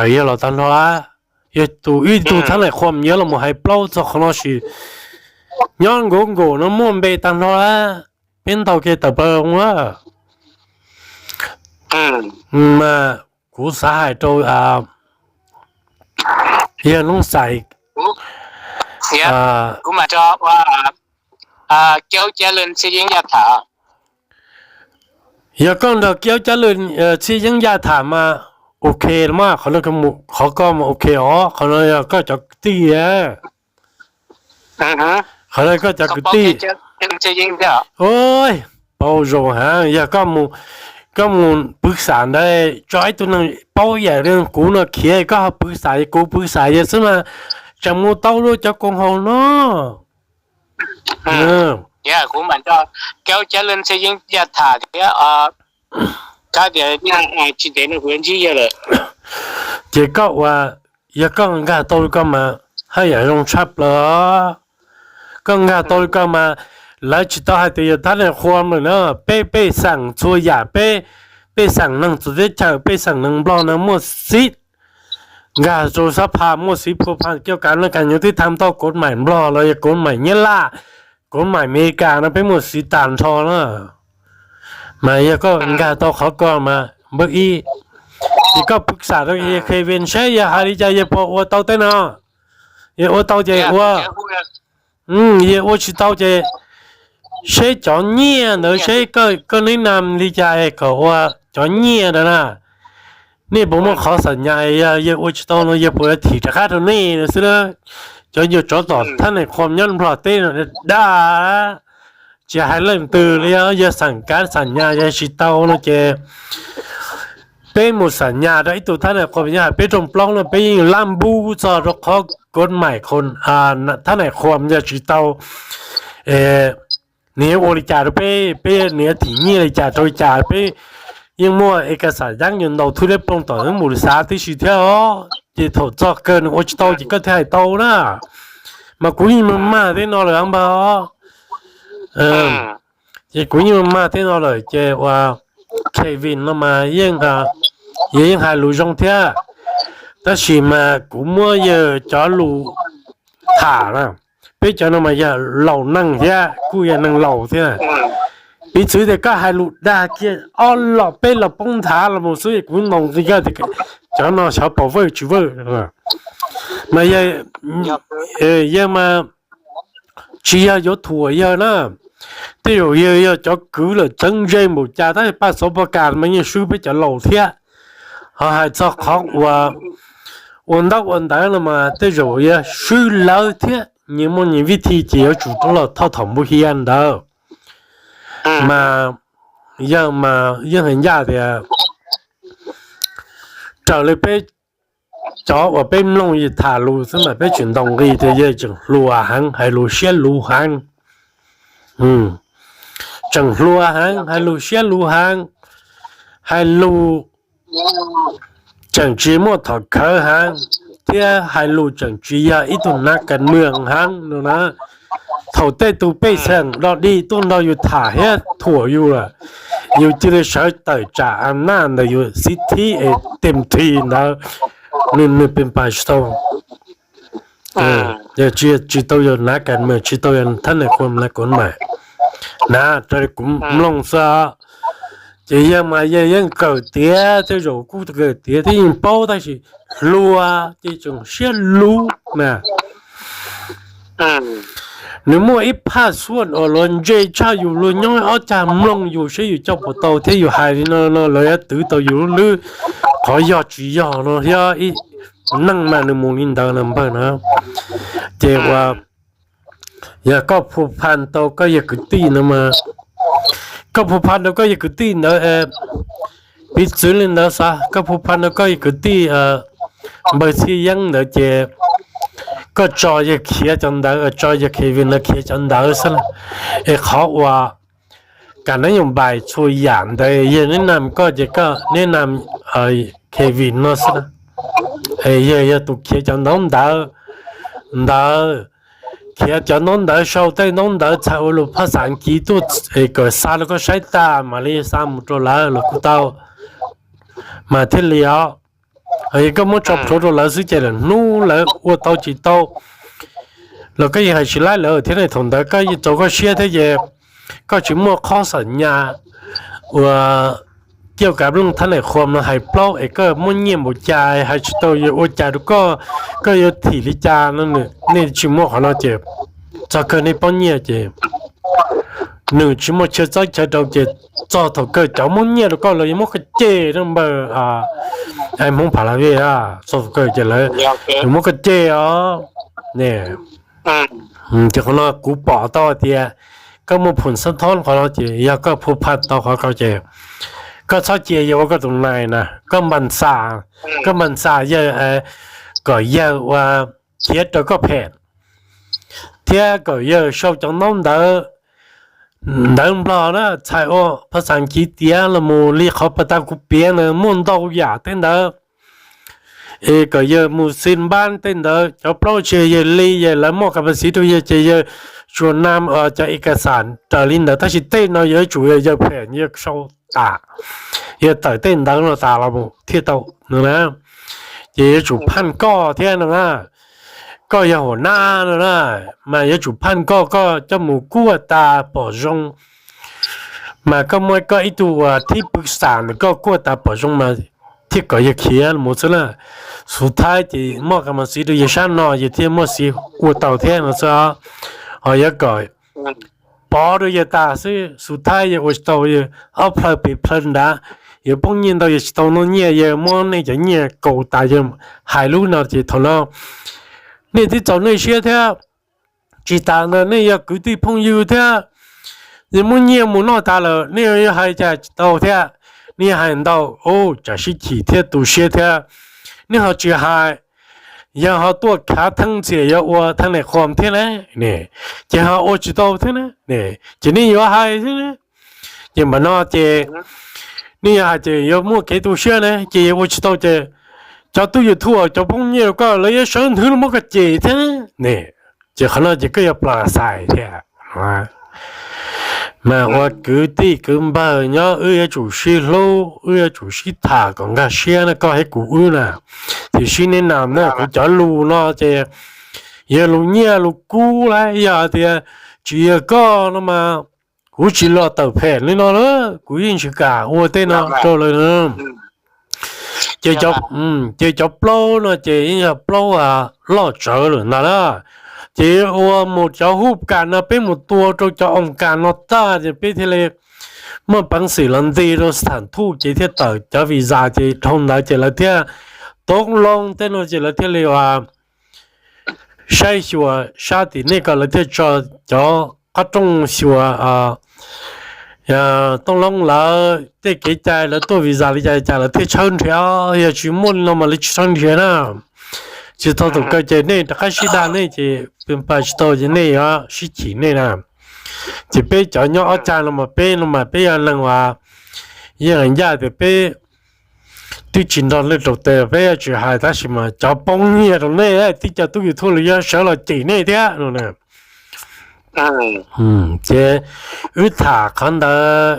yog los tag nrho lawm. Yog tus ib tug thab nais qhuam yuav los mus hais plaub txog qhov no sis nyob Google no muaj npe tag nrho lawm, peb ntaus kiag tawm plaws lawm. Mas kuv xav hais rau yawg Looj Xais, yog koj nrog Kiaub Cab Lwj txhij yeeb yaj tham mas ok los mas, qhov koj mus ok os, qhov no yog koj cov kwv tij. Qhov no koj cov kwv tij. Paub zoo heev, yog koj mus pw xam ntawd tso ib tug neeg paub ib yam li kuv no khiav, koj ho pw xam kuv pw xam yog xwb mas tseem mus tau luag cov koom haum no. Kuv mam nrog Kiaub Cab Lwj txhij yeeb yaj tham thiab. Hais tias tsis ntev no kuv yuav ntsib yawg lawm. Ces koj ua, yog koj nkag tau li ko mas haj yam zoo tshaj plaws. Koj nkag tau li ko mas lawv tsis tau hais tias yog thab nais qhuam lawm na, peb pej xeem txhua yam, peb pej xeem neeg txawv teb chaws, pej xeem neeg Nplog no muaj xiv nkag rau sab pha, muaj xiv phua pha kiaj kav no kas nyob tib tham tau kov maim Nplog los yog kov maim Nyab Laj, kov maim Amelikas no peb muaj xiv tag nrho na. Mas yog koj nkag tau qhov ko mas npawb ib, ces koj pw xam rau yawg Kevin seb yawg hais li cas, yawg puas ua tau tej no. Yawg ua tau ces ua, yawg ua tsis tau ces seb cov nyiaj ntawd seb koj neb nam li cas kom ua cov nyiaj ntawd na. Nej puas muaj qhov xam nyas, yog yawg ua tsis tau no yawg puas thim rov qab rau nej no xwb na. Cov yawg tsov tom thab nais qhuam nyob Nplog teb no dag, tsis hais leej twg li, yog xam kav xam nyas yog tsis tau no ces peb mus xam nyas rau ib tug thab nais qhuam, yog hais peb rooj plaub no peb yeej lab npub txog rau qhov kov maim thab nais qhuam yog tsis tau nws yuav ua li cas rau peb, peb nws yuav thim nyiaj li cas rau li cas, peb yeej muaj es kas xam yaab yus ntaus thwb deb ploog tom mus xav tib si thiab os. Ces thaum txog kawg nws ua tsis tau ces koj thiaj hais tau na. Mas kuv yeej mag mag thiab no lawm npawg os. Ces kuv yeej mag mag thiab no lawm ces ua Kevin no mas yeej, yawg yeej hais lus zoo thiab, tab sis mas kuv muab yawg cov lus tham na, peb cov no mas yog laus neeg thiab kuj yog neeg laus thiab. Piv txwv tias koj hais lus dag kiag ob los peb los poob nthav los mus xwb kuv ntoos ti koj tias cov no xyov pom vawj tsis vawj. Mas yawg mas tsis yog yuav thuam yawg na, tej zaum yawg yog cov kwv lawm txheeb ze npaum cas tab sis paj xov paj kas mas yeej swb peb cov laus thiab. Ho hais txog qhov ua ntaub ua ntawv no mas tej zaum yog swb lawv thiab, nyias muaj nyias vib thi ces yuav tsum rov los thauj thaum npub hiab ntawd. Mas yawg mas yeej hais ncaj tias raws li peb cov uas peb mloog yawg tham lus xwb mas peb tseem ntaus nqi tias yawg tseem hluas heev, hais lus siab luv heev. Tseem hluas heev, hais lus siab luv heev, hais lus tseem tsis muaj thom khawv heev, thiab hais lus tseem tsis yog ib tug nav kas mwam heev no na. Thaum tej tus pej xeem dog dig tuaj nrog yus tham thiab thuam yus lawm, yus cia li sawv tawm tsam a naj ntawm yus xiv thib es tem thi ntawd, nws nws pes pas tsis tau. Yog tsis tau yog nav kas mwam, tsis tau yog thab nais qhuam na kuv mam na, raws li kuv mloog xwb. Ces yawg mas yawg yeej kawm tiav, tej zaum kuj kawm tiav thiab yeej paub tab sis hluas ces tseem siab luv na. Nws muaj ib phaj xuaj uas luag ntse tshaj yus, luag nyob ob cag mloog yus seb yus coj puas tau thiab yus hais li no no lawv yuav twv tau yus lub hlwb, qhov yog tsis yog no thiab ib neej mas nws mus li ntawd na npawg na. Ces ua yog koj phu pha tau koj yawg kwv tij ntawd mas, koj phu pha tau koj yawg kwv tij ntawd, piv txwv li ntawd xav koj phu pha tau koj yawg kwv tij npawg Txhiaj Yeeb ntawd ces koj tso yawg khiav cov ntawv, tso yawg Kevin ntawd khiav cov ntawv xwb na. Es qhov uas kam nab yoos npais txhua yam ntawd yawg neb nam koj ces koj neb nam Kevin no xwb na. Yawg yog tus khiav cov ntaub ntawv, ntawd, khiav cov ntaub ntawv, sau tej ntaub ntawv txhais ua lus phaj xav kiv tuaj es kom xa rau koj saib tag mam li xa mus rau lawv los kuj tau. Mas thiaj li os, yog koj muab tso plhuav rau lawv xwb ces lawm hnub lawv ua tau tsis tau los koj yeej hais tsis laib lawv thiab ne. Thaum ntawd koj yeej txaus koj siab thiab ces koj tsis muaj qhov xam nyas uas kiaj kav nplooj thab nais qhuam no hais plaub es koj muaj nyiaj npaum cas hais tsis tau yog ua cas rau koj, koj yuav thim li cas no. Nej tsis muaj qhov no ces txog kawg nej paub nyiaj ces nws tsis muaj chaw txob chaw rau ces txog thaum kawg cov muab nyiaj rau koj los yuav muab koj ceg rau npawg Hmoob Pha La Vej. Txog thaum kawg ces lawv yuav muab koj ceg os. Ces qhov no kuv pom tau tias koj muaj phum xab thob qhov no ces yog koj phu pha tau qhov ko ces koj txhob cia yawg ua koj tus nais na, koj npa xas, koj npa xas yawg kom yawg ua khiav raws koj phem thiab kom yawg sau cov ntaub ntawv ntawv Nplog na, txhais ua phas xas Kiv tiav los mus li qhov pas tas kuv piav ntawd muaj ntau yam tej ntawd. Es kom yawg mus xi npab tej ntawd, cov plaub tsis yog yawg li, yawg lawv muaj kas pas xiv rau yawg ces yawg tsuas nam cov i kas xas raws li ntawd, tab sis tej no yuav tsum yog yawg phem yawg sau tas, yawg tawm tej ntawv no tas los mus thiaj tau no na. Ces yuav tsum phaj koj thiab no na. Koj yog hua nab no na, mas yuav tsum phaj koj, koj coj mus kuaj tas pom zoo, mas koj muaj koj ib tug uas thib pwv xam ntawm koj kuaj tas pom zoo mas thiaj kom yawg khiav mus xwb na. Xub thawj ces muaj kas mas xiv rau yawg sab no yawg thiaj muaj xiv ua tau thiab no xwb. Ho yuav kom pov rau yawg tas xwb, xub thawj yawg ua tsis tau, yawg ob plhaw pes plhaw nrad, yuav poob nyiaj ntau yawg tsis tau noj nyiaj, yawg muab nej cov nyiaj kaus tas yawg hais lub no ces thaum no nej twb txaus nej siab thiab. Tsis tas ntawd nej yog kwv tij phooj ywg thiab, yog muab nyiaj mus noj tas lawm nej yuav hais cas tsis tau thiab. Nej yuav hais ntau, tsam sib chim thiab tu siab thiab. Nej ho tsis hais, yog ho tuaj khav theeb ntxias yuav ua thaj neej qhuam thiab na, ces ho ua tsis tau thiab na, ces nej yuav hais thiab na. Ces npam no ces nej yuav hais ces yuav muaj kev tu siab na, ces yuav ua tsis tau ces cov tub YouTube cov poob nyiaj rau koj lawv yuav sawv nthwv los muab koj cem thiab ne. Ces qhov no ces koj yuav plas xais thiab. Mas ua kwv tij kwv npawg nyob wb yuav tsum sib hlub, wb yuav tsum sib tham kom nkag siab na koj thiab kuv wb na. Tiam sis nej nam na kuv cov lus no ces yog lus nyiaj lus kub lawm, yog tias tsis yog koj no mas kuv tsis los tawm phem li no lawm, kuv yeej tsis kam ua tej no rau lawm. Ces cov plaub no ces yeej yog plaub loj tsawv lawm ntag na. Ces ua mus cov hub kas no peb mus tua rau cov oos kas no tag ces peb thiaj li muaj peev xwm los nti rau tham thuj ces thiaj tawm cov visa ces dhau ntawd ces lawv thiaj toob loo tej no ces lawv thiaj li ua saib xyuas sab tim nej kom lawv thiaj tso cov qab rooj xyuas Tooj Loob lawv tej kev cai lawv tuaj visa li cas cas lawv thiaj tshawb nrhiav, yog tsis muaj li no mas lawv tsis tshawb nrhiav na. Tsis tau tus kawg ces nej rov qab sib dag nej ces pw npas tsis tau ces nej yuav sib chim nej na. Ces peb cov nyob ob cag no mas peb no mas peb yog neeg uas yeej ncaj tias peb twb tsis nrog lwj rau tes peb yuav tsis hais tab sis mas cov poob nyiaj rau nej twb cov tub YouTube los yuav sawv los cem nej thiab no. Ces wb tham qhov ntawd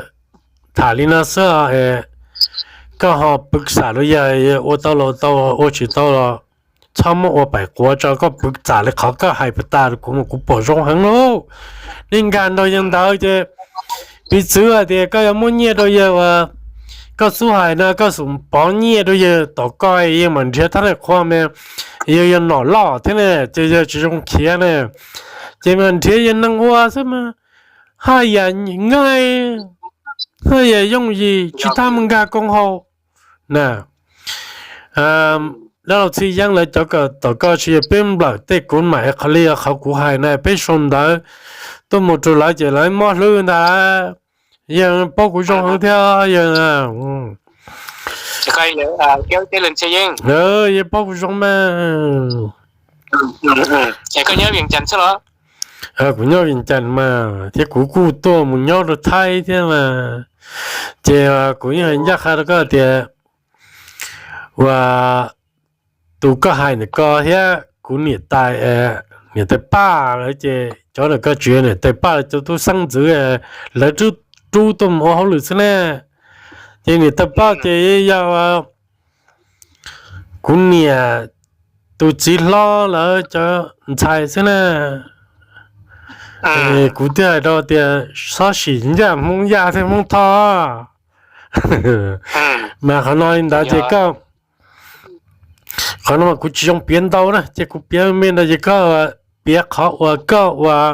tham li no xwb, koj ho pwv xam rau yawg ua tau los tau, ua tsis tau los txhob muab ua paim quav tso, koj pwv xam li qhov koj hais puas tas rau kuv mas kuv pom zoo heev lauj. Nej nkag nrog yawg ntawd ces piv txwv hais tias koj yuav muab nyiaj rau yawg uas koj xub hais no koj xub pov nyiaj rau yawg tom koj, yawg mam nrhiav thab naj qhua mas yawg yog nom loj thiab ne ces yawg tsis zoo khiav ne. Ces mas nrhiav yawg neeg ua xwb mas haj yam nqaij, haj yam yooj yim tsis tas mus nkag koom haum na. Dab laug Txhiv Yeeb lawv cov kawm tom koj tsis yog peb nplawm tej kuv mam qhov li qhov kuv hais na, peb sau ntawv tuaj mus rau lawv ces lawv mob hlwb ntag. Yawg paub kuv zoo heev thiab yawg. Yawg paub kuv zoo mas. Kuv nyob Vias Cas mas thiab kuv kuj tuaj mus nyob rau Thaib thiab mas. Ces kuv yeej ncaj qha rau koj tias uas tus koj hais ntawm ko thiab kuv niam tais, niam tais Paj lawv ces cov ntawm ko tsis yog niam tais Paj lawv cov tub xeeb ntxwv, lawv rub tuaj mus ua hauj lwm xwb ne. Ces niam tais Paj ces yog kuv niam tus txiv hlob lawv cov ntxhais xwb na. Kuv twb hais rau tias txhob sim ncaj Hmoob Yaj thiab Hmoob Thoj. Mas qhov no li ntawd ces koj, qhov no mas kuv tsis zoo piav ntau na ces kuv piav me ntawd ces koj piav qhov uas koj uas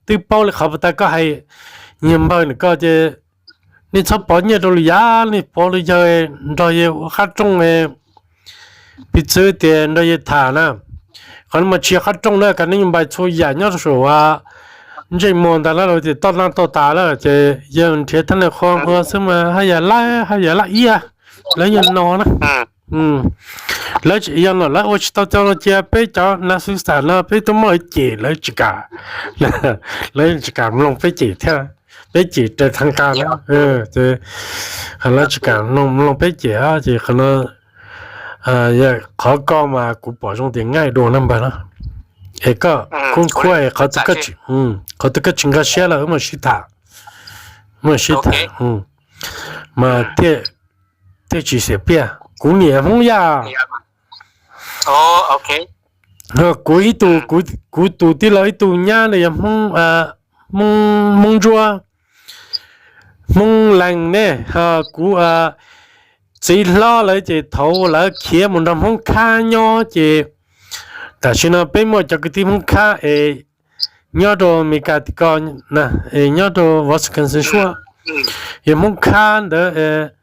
twb paub li qhov puas tas koj hais niag npawg ntawm ko ces nej txhob pov nyiaj rau lwm yam, nej pov rau yawg nrog yawg ua qab rooj, piv txwv tias nrog yawg tham na. Qhov no mas tsis yog qab rooj na, kav neej npais txhua yam nyob rau saum ntsej muag ntag na, lawv tias toj naj toj tas lawm ces yawg nrhiav thab naj qhua ua xwb mas haj yam laj, haj yam laj iab, lawv yog no na. Lawv tsis yog no lawv ua tsis tau cov no cia peb cov nav xwv xam no peb tuaj muab lawv cem lawv tsis kam, lawv tsis kam mloog peb cem thiab. peb cem raws thaj qab na. Ces qhov no tsis kam mloog peb cem ces qhov no, qhov koj mas kuv pom zoo tias nqaij dua na npawg no. Es koj khub khuab es qhov twg koj tsis nkag siab los wb mam sib tham, mam sib tham, mas thiaj tsis xiam piaj. Kuv niam Hmoob Yaj, kuv ib tug, kuv tus tij laug ib tug nyab nws yog Hmoob, Hmoob Ntsuab, Hmoob Lees ne. Kuv txiv hlob lawv ces thaum lawv khiav mus nrog Hmoob Khab nyob ces tam sim no peb muaj cov kwv tij Hmoob Khab es nyob rau Amelikas tim ko, nyob rau Wisconsin suab, yog Hmoob Khab ntawd,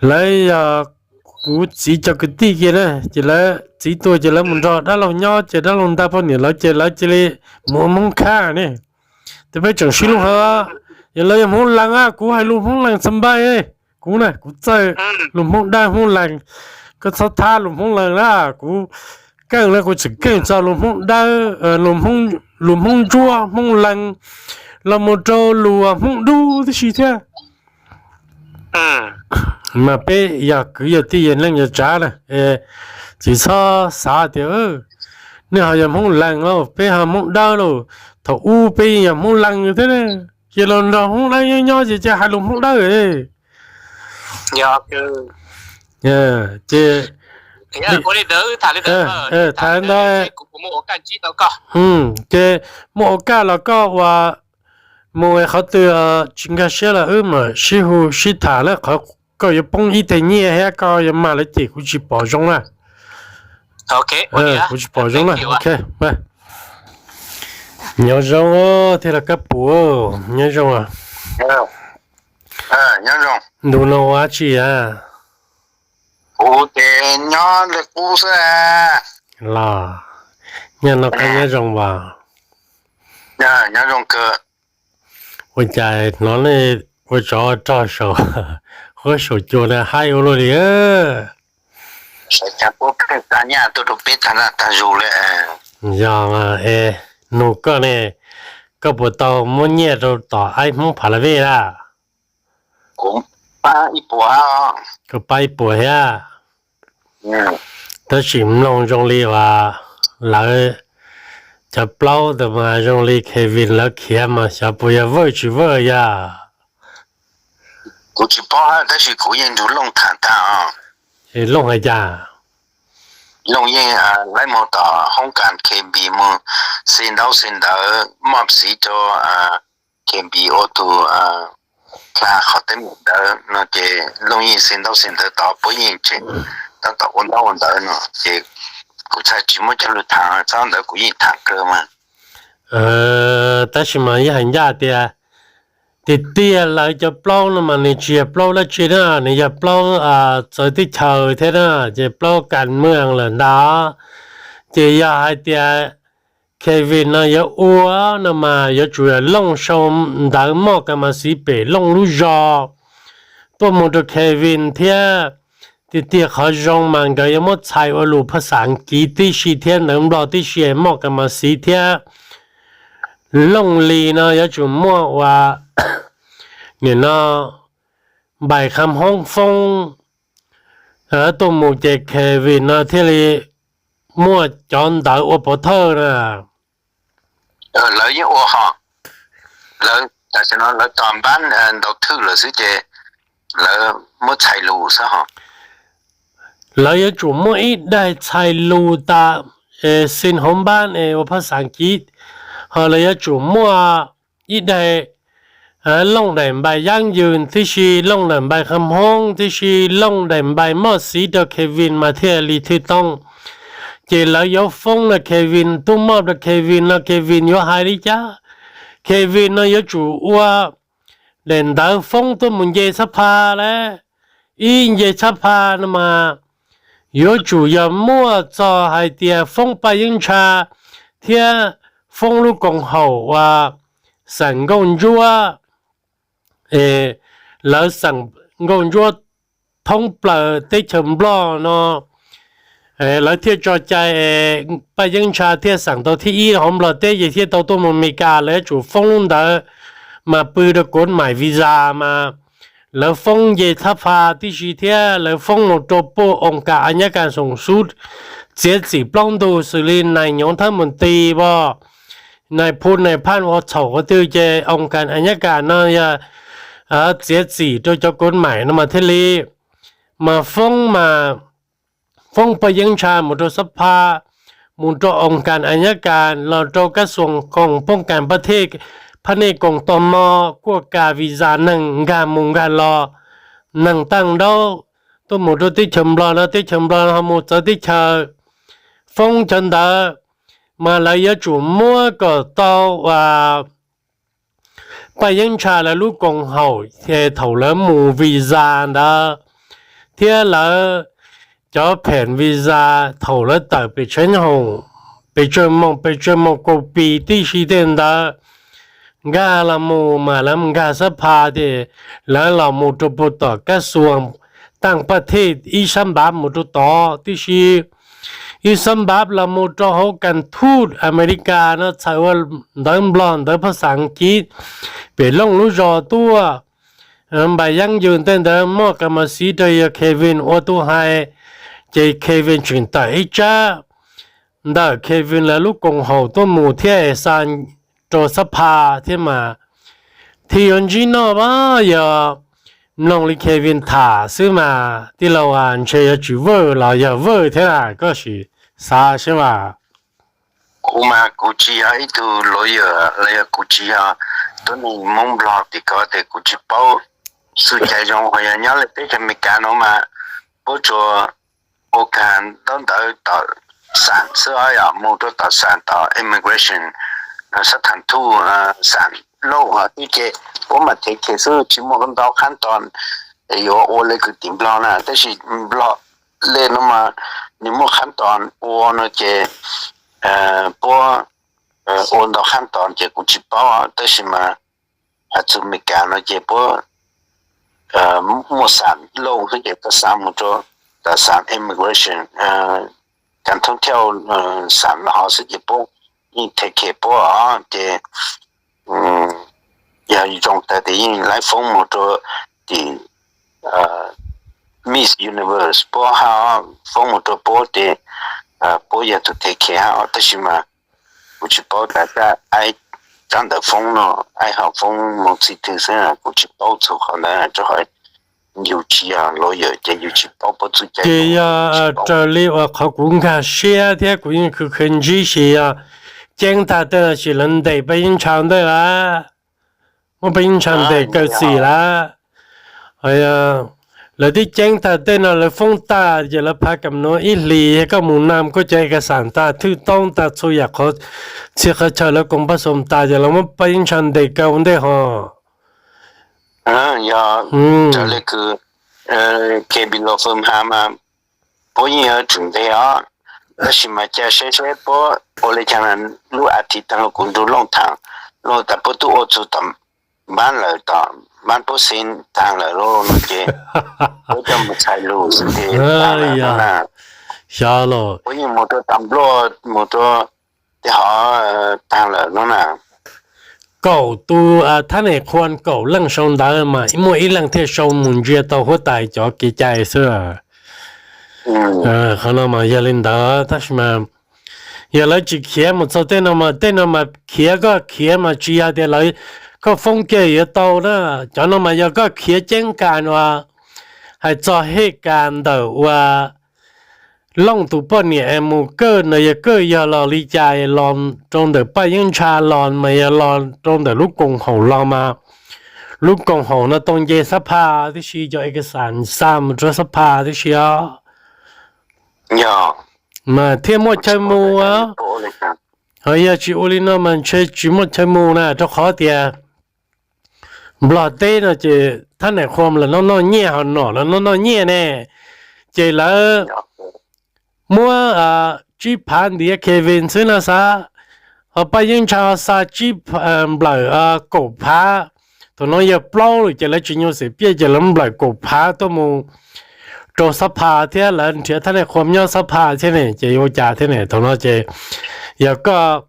lawv yog kuv txiv cov kwv tij kiag na, ces lawv txiv tuag ces lawv mus nrog dab laug nyob ces dab laug ntag poj niam lawv ces lawv cia li mus ua Hmoob Khab ne. Ces peb tseem sib lub hawv, yog lawv yog Hmoob Lees, kuv hais lus Hmoob Lees txog npaij, kuv na kuv txawj lus Hmoob Dawb Hmoob Lees, koj txhob thab lus Hmoob Lees na. Kuv keej na kuv tseem keej txog lus Hmoob Dawb, lus Hmoob Ntsuab, Hmoob Lees, los mus rau lus Hmoob Dub tib si thiab. Mas peb yog kwv yog tij yog neej yog tsav na, tsis txhob xav tias nej ho yog Hmoob Lees lauj, peb ho Hmoob Dawb lauj. Thaum ub peb yeej yog Hmoob Lees thiab ne, ces los nrog Hmoob Dawb nyob nyob ces cia hais lus Hmoob Dawb. Ces tham ntawd, ces muaj ua kaj los koj ua mus qhov twg tsis nkag siab los wb mam sib hu sib tham na. Qhov koj yuav poob ib teg nyiaj thiab koj yuav mag lawv cem kuv tsis pom zoo na. Kuv tsis pom zoo na. Ok, nyob zoo thiab los koj pum, nyob zoo. Ntu no ua dab tsi a? Kuv ces nyob li qub xwb. Los nyaj no koj nyob zoo as? Nyob zoo kawg. Ua cas hnov nej ua tsov rog saum huab saum cua na haib ua luaj li. Sawv daws puab pheej xa nyaj tuaj rau peb tag naj tag zug li. Yog es nug koj ne, koj puas tau muab nyiaj rau tom aib Hmoob Pha La Vej lawm? Kuv pab ib puas, koj pab ib puas thiab. Tab sis mloog zoo li uas lawv cov plaub ntawd mas zoo li Kevin lawv khiav mas xyov puas yog Vawj tsis Vawj yog? Kuv tsis paub tab sis kuv yeej nrug Looj tham tag. Looj hais cas? Looj yeej laib mus tom hoob kas Kevin mus xi ntaub xi ntawv moj xiv rau Kevin ua tus dlha qhov teeb meem ntawd no ces Looj yeej xi ntaub xi ntawv tod puab yeej tseem tab tom ua ntaub ua ntawv no ces kuv txhaj tsis muab coj lug tham, txhob ntawd kuv yeej tham kawg mas. Tab sis mas yeej hais ncaj tias tiag tiag lawv cov plaub no mas nws tsis yog plaub dab tsi na, nws yog plaub txawv teb chaws thiab na, ces plaub kas mws lawm ntag. Ces yog hais tias Kevin no yuav ua no mas yuav tsum yog Looj sau ntawv moj kas mas xiv pem Looj lub zog tuaj mus rau Kevin thiab. Tiag tiag qhov zoo mas nkawd yuav muab txhais ua lus phaj xaj Kiv tib si thiab ntawv Nplog tib si moj kas mas xiv thiab. Looj li no yuav tsum muaj ua nim no npaim qha hmoob foob tuaj mus ces Kevin no thiaj li muaj cov ntawv ua pov thawj na. Lawv yeej ua ho, lawv tam sim no lawv tos npab ntaus thwj lawm xwb ces lawv muab txhais lus xwb ho. Lawv yuav tsum muaj ib daig txhais lus tas xi hauv npab es ua phaj xaj Kiv, ho lawv yuav tsum muaj ib daig Looj daim npaim Yab Yws tib si, Looj daim npaim qha hmoob tib si, Looj daim npaim moj xiv rau Kevin mas thiaj li thwj tooj. Ces lawv yuav foob no Kevin tub moj rau Kevin no Kevin yuav hais li cas? Kevin no yuav tsum ua daim ntawv foob tuaj mus nce txhab pha lawm. Ib nce txhab pha no mas yuav tsum yog muaj txog hais tias foob Paj Yeeb Ntsha thiab foob lub koom haum uas xeem Nkauj Ntsuab, lawv xeem Nkauj Ntsuab thoob plaws teb chaws Nplog no, lawv thiaj tso cai, Paj Yeeb Ntsha thiaj xeem tau thib ib hauv Nplog teb ces thiaj tau tuaj mus Amelikas, lawv yuav tsum foob lub ntawv mas pw rau kov maim visa mas lawv foob nce xab pha tib si thiab lawv foob mus rau puj oo kas a nyab kas soom sub txiav txim plaub ntug xws li nais nyoov thab mus ti pom nais phu nais phaj ua txhaum qhov twg ces oo kas a nyab kas no yog txiav txim rau cov kov maim no mas thiaj li mas foob mas foob paj yeeb ntsha mus rau xab pha, mus rau oo kas a nyab kas los rau kab xuas koom poob kas paj thej, phaj nej koom toj mo, kuaj kas visa neeg nkag mus nkag los, neeg taaj nraub tuaj mus rau teb chaws Nplog no teb chaws Nplog ho mus txawv teb chaws, foob cov ntawd mas lawv yuav tsum muab kom tau paj yeeb ntsha lawv lub koom haum thaum lawv mus visa ntawd thiab lawv cov phem visa thaum lawv tawm pem tsheb hoom pes tsawg moos pes tsawg moos kaum pis tib si tej ntawd nkag los mus mas lawv nkag xab pha ces lawv los mus rau puag tom kab xuas taaj paj thej ib sab npav mus rau tod tib si ib sab npav los mus rau hauv kas thuj Amelikas no txhawm ua ntawv Nplog ntawv phaj xaj kiv pem looj lub zos tuaj. Npam yeeb yws tej ntawd muaj kas mas xiv rau yog Kevin ua tus hais, ces Kevin tseem tawm ib tsab ntawm Kevin lawv lub koom haum tuaj mus thiab xa rau xab pha thiab mas thiaj yuav ntsib noj as yog mloog li Kevin tham xwb mas tij laug as ntshe yuav tsis vwj los yog vwj thiab na koj sim xav seb mas. Kuv mas kuv tsis yog ib tug lawyer los yog kuv tsis yog tuab neeg Hmoob Nplog tim ko ces kuv tsis paub xu cai zoo ho yog nyob li teb chaws Amelikas no mas puab tsuas ua kag ntaub ntawv tom xam xwb os, yog mus rau tom xam tom immigration, sab thas thuj xam lauj ho tib ces puab mas thev khes xwb tsis muaj ntau qhab tos yuav ua li kwv tim Nplog na tab sis Nplog li no mas nws muaj qhab tos ua no ces puab ua ntau qhab tos ces kuv tsis paub tab sis mas has txug Amelikas no ces puab muaj xam lauj xwb ces koj xa mus rau tom xam immigration, kas thoob thiauj xam no ho xwb ces puab yeej thev khes puab os ces yog zoo tas tes yeej laib foob mus rau tim Miss Universe puab hab foob mus rau puab ces puab yog tus thev khes hab tab sis mas kuv tsis paub tas aib tsab ntawv foob no aib ho foob mus txij twg xwb kuv tsis paub txug qhov ntawd rau qhov yus tsis yog lawyer ces yus tsis paub puab txuj cai ces yog raws li uas qhov kuv nkag siab thiab kuv yeej khwv khwv ntsib sis yog ceeb tag tej no sis lawv ntes paj yeeb ntsha ntej lawm, muab paj yeeb ntsha ntes kaw xim lawm. Lawv twb ceeb tag tej no lawv foob tag ces lawv phav kam nuav ib hlis koj mus nam koj cov kas xam tag thwj toob tag txhua yam qhov txhia qhov chaw lawv koom paj xoom tas ces lawv muab paj yeeb ntsha ntes kaw ntej ho. Yog raws li kws Kevin Law Firm has mas puab yeej yuav tsum ntes os, tab sis mas ca seb seb puab ua li cas lub as thiv taag lug kuv nrug Looj thaam, Looj tas puab tub ua txug tom npaab lawm tom npaab puab xeev taag lawm lauj no ces puab coj mus txhais lug xwb ces xyov los puab yeej mus rua tas nplua mus rua tej hov taag lawm no na. Kaum tus thab nem qhua kaum leej sau ntawv mas muaj ib leej thiaj sau mus ntsia tau huab tais cov kev cai xwb. Qhov no mas yog li ntawd tab sis mas yog lawv tsis khiav mus txog tej no mas tej no mas khiav koj khiav mas tsis yog tias lawv koj foob kiag yuav tau na. Cov no mas yog koj khiav ceeb kas uas hais txog hej kas ntawm uas Looj tus poj niam es mus kawj no yog kawj yog los li cas los rau ntawm paj yeeb ntsha los mas yog los rau ntawm lub koom haum los mas lub koom haum no tau nce xab phaj tib si cov es kas xam xa mus rau xab phaj tib si os. Mas thiaj muaj chaw mus. Ho yog tsis ua li no mas ntshe tsis muaj chaw mus na rau qhov tias Nplog teb no ces thab nem qhua lawv noj noj nyiaj ho nom lawv noj noj nyiaj ne, ces lawv muab tsib phav ntiav Kevin xwb no xav, ho paj yeeb ntsha xa tsib nplawm kaum phav, thaum no yog plaub lawm ces lawv tsis nyuaj xim piaj ces lawv nplawm kaum phav tuaj mus rau xab phaj thiab lawv nrhiav thab nem qhua nyob xab phaj thiab ne ces ua cas thiab ne thaum no ces yog koj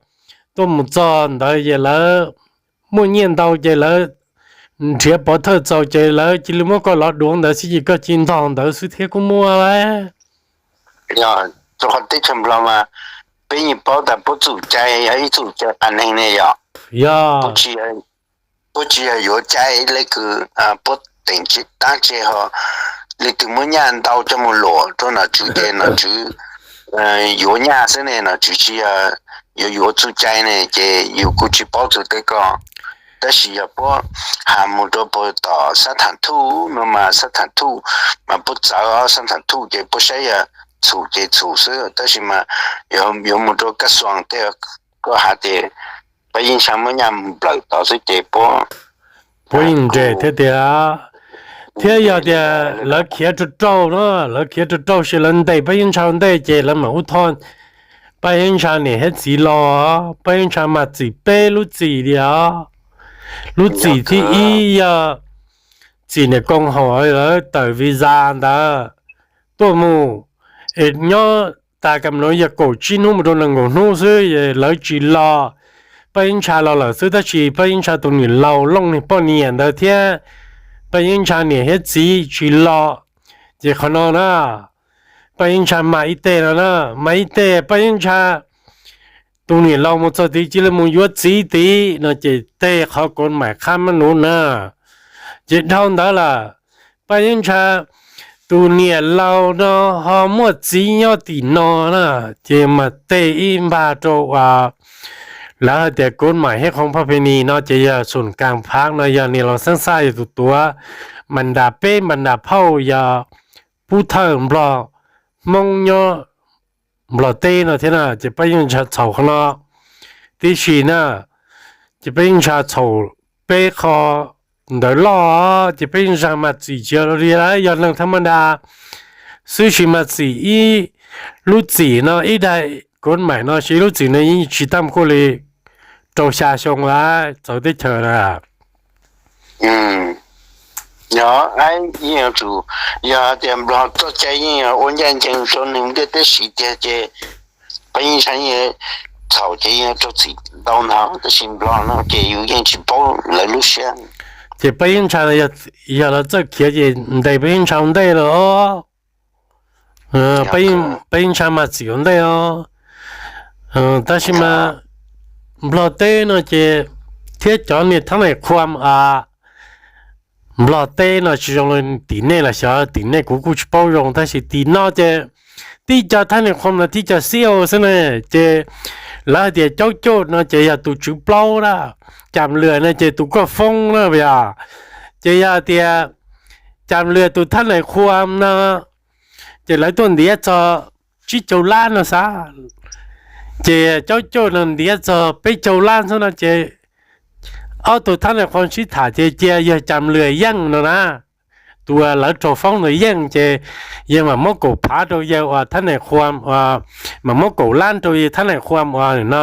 tuaj mus txog ntawd ces lawv muaj nyiaj ntau ces lawv nrhiav pov thawj txaus ces lawv cia li muab koj lov duav ntawd xwb ces koj cia li ntog ntawd xwb thiab kuj muaj lawm. Rau qhov teb chaws Nplog mas peb yeej paub tas puab txum cai yog ib txum cai qa neeg ne yom. Yog. Puab tsis yog yuav cai le kws puab teem tsis taab tseg ho, leej twg muab nyaj ntau coj mus luam rau nom tswv ces nom tswv yuav nyaj xwb ne, nom tswv tsis yog yuav yuav txuj cai ne ces yus kuj tsis paub txug tej ko. Tab sis yog puab has mus rau puag tom xab tham thuj no mas xab tham thuj mas puab txawv xab tham thuj ces puab saib yog txhum ces txhum xwb, tab sis mas yuav mus rau kaj xuas tej koj has ces pab yeej tshaj muab nyaj nplawm tod xwb ces puab puab yeej nres thiab tias, thiab yog tias lawv khiav rau rau no, lawv khiav rau rau sis lawv ntes pab yeej tshaj ntej ces lawv mam ub thoj pab yeej tshaj niam thiab txiv los, pab yeej tshaj mas txim peb lub txim li os. Lub txim thib ib yog txim niam koom haum lawv tawm visa ntawd tuaj mus, es nyob tas kam nuav yog kaum tsib hnub mus rau nees nkaum hnub xwb lawv tsis los, pab yeej tshaj los lawm xwb tab sis pab yeej tshaj tus niam laus Looj niag poj niam ntawd thiab pab yeej tshaj niam thiab txiv tsis los. Ces qhov no na, pab yeej tshaj mas ib teg no na, mas ib teg pab yeej tshaj tus niam laus mus txog tid cia li mus yuav txiv tid no ces tej qhov kov maim qhab mab nuv na. Ces dhau ntawd lawm, pab yeej tshaj tus niam laus no ho muaj txiv nyob tim no na, ces mas tej ib npag rau uas lawv hais tias kov maim thiab qhov phaj phe nis no ces yog xum kas phav no yog niam laus xeeb xaj yog tus tuav mas nram peb mas nram phauj yog pub thawj nplog Hmoob nyob Nplog teb no thiab na, ces pab yeej tshaj txhaum qhov no tib si na. Ces pab yeej tshaj txhaum peb qho ntawd loj, ces pab yeej tshaj mas txim tsis li lawv yog neeg thab mab nra xwb sis mas txim ib lub txim no ib daim kov maim no sis ib lub txim no yeej tsis tau kuj li rau xya xyoo lawm txawv teb chaws na. Yog, yeej yuav tsum, yog tias Nplog txoj cai yeej ua ncaj ncees rau neeg ntiaj teb siv tiag ces pab yeej tshaj yeej txhaum ces yeej raug txim ntau ntag tab sis Nplog no ces yus yeej tsis paub lawv lub siab. Ces pab yeej tshaj, yog lawv txawj khiav ces ntes pab yeej tshaj ua ntej lawm os. Pab yeej tshaj mas txim ua ntej os. Tab sis mas Nplog teb no ces thiab cov niag thab nais qhuam Nplog teb no tsis zoo li tim nej los xyov, tim nej kuv kuj tsis paub zoo tab sis tim no ces tib co thab nais qhuam no tib co xib au xwb ne, ces lawv hais tias caub coj no ces yog tus tswv plaub na, Cas Lwm no ces tus koj foob na yog, ces yog tias Cas Lwm tus thab nais qhuam no ces lawv tuaj ntiav txog tsib caug lab no xav, ces caub coj no ntiav txog peb caug lab xwb no ces ob tug thab nais qhuam sib tham ces cia yog Cas Lwm yeej no na, tus uas lawv raug foob ntawd yeej ces yawg mam muab kaum phav rau yawg uas thab nais qhuam, mam muab kaum lab rau yawg thab nais qhuam uas no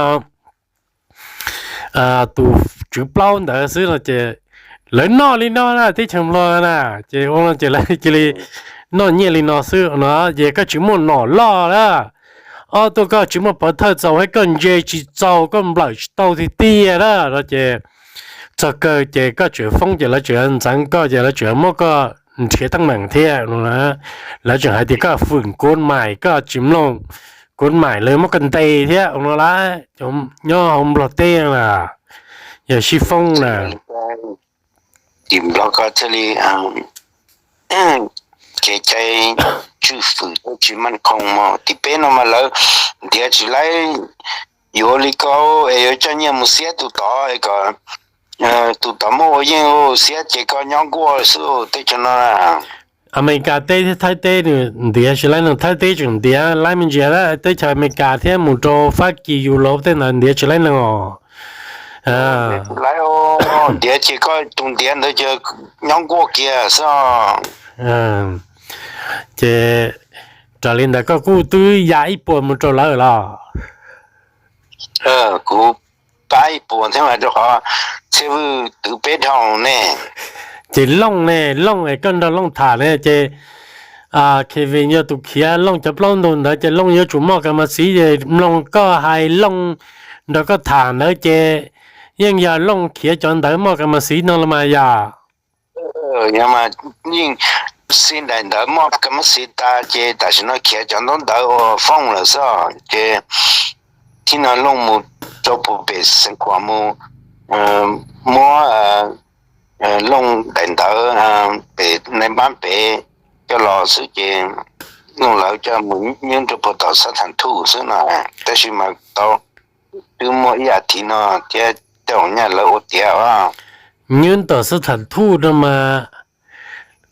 tus tswv plaub ntawd xwb no ces lawv noj li no na teb chaws Nplog na, ces ua no ces lawv cia li noj nyiaj li no xwb no ces koj tsis muaj nom loj na, ob tuaj koj tsis muaj pov thawj txaus thiab koj ntse tsis txaus koj nplawm tsis tau tiag tiag na no ces txog kawg ces koj tseem foob ces lawv tseem ntxeev koj ces lawv tseem muab koj nrhiav teeb meem thiab no, lawv tseem hais tias koj fwm kod mais koj tsis mloog kod mais lawv muab koj ntes thiab no lawm, nyob hauv Nplog teb na, yog sib foob na. Tim Nplog ko thiaj li kev cai tswj fwm thiab tsis maj khoom mog. Tim peb no mas lawv ntiav tsis laib yuav li ko es yuav coj nyiaj mus xiab tus tod es kom tus tod muab ua yeej xiab ces koj nyob nkuaj xwb teb chaws no. Amelikas teb thiab Thaib teb nws ntiav tsis laib neeg, Thaib teb tseem ntiav laib me ntsis, teb chaws Amelikas thiab mus rau Fab Kis Yus Lauv tej ntawd ntiav tsis laib neeg os. Ntiav ces koj tus ntiav ntawd ces nyob nkuaj kiag xwb. Ces raws li ntawd koj kuj twb ya ib puas mus rau lawv los? Kuv pab ib puas thiab mas rau qhov Txhiaj Vwj twv peb dhau ne. Ces Looj ne, Looj es koj nrog Looj tham ne ces Kevin yog tus khiav Looj cov plaub ntug ntawd ces Looj yuav tsum muaj kas mas xiv ces mloog koj hais Looj nrog koj tham ntawd ces Yeej yog Looj khiav cov ntawv moj kas mas xiv no los mas yog. Yog mas, yeej xib daim ntawv moj kas mas xiv tas ces tam sim no khiav cov ntaub ntawv ua foob lawm xwb ces thib no Looj mus rau puag pem Xeev Khuam mus muab Looj daim ntawv pem nais npab pem coj los xwb ces Looj lawv coj mus nyob rau puag tom xab tham thuj xwb no. Tab sis mas tau twb muaj ib as thiv no thiab tej nyaj lawv ua tiav os. Nyob tom xab tham thuj no mas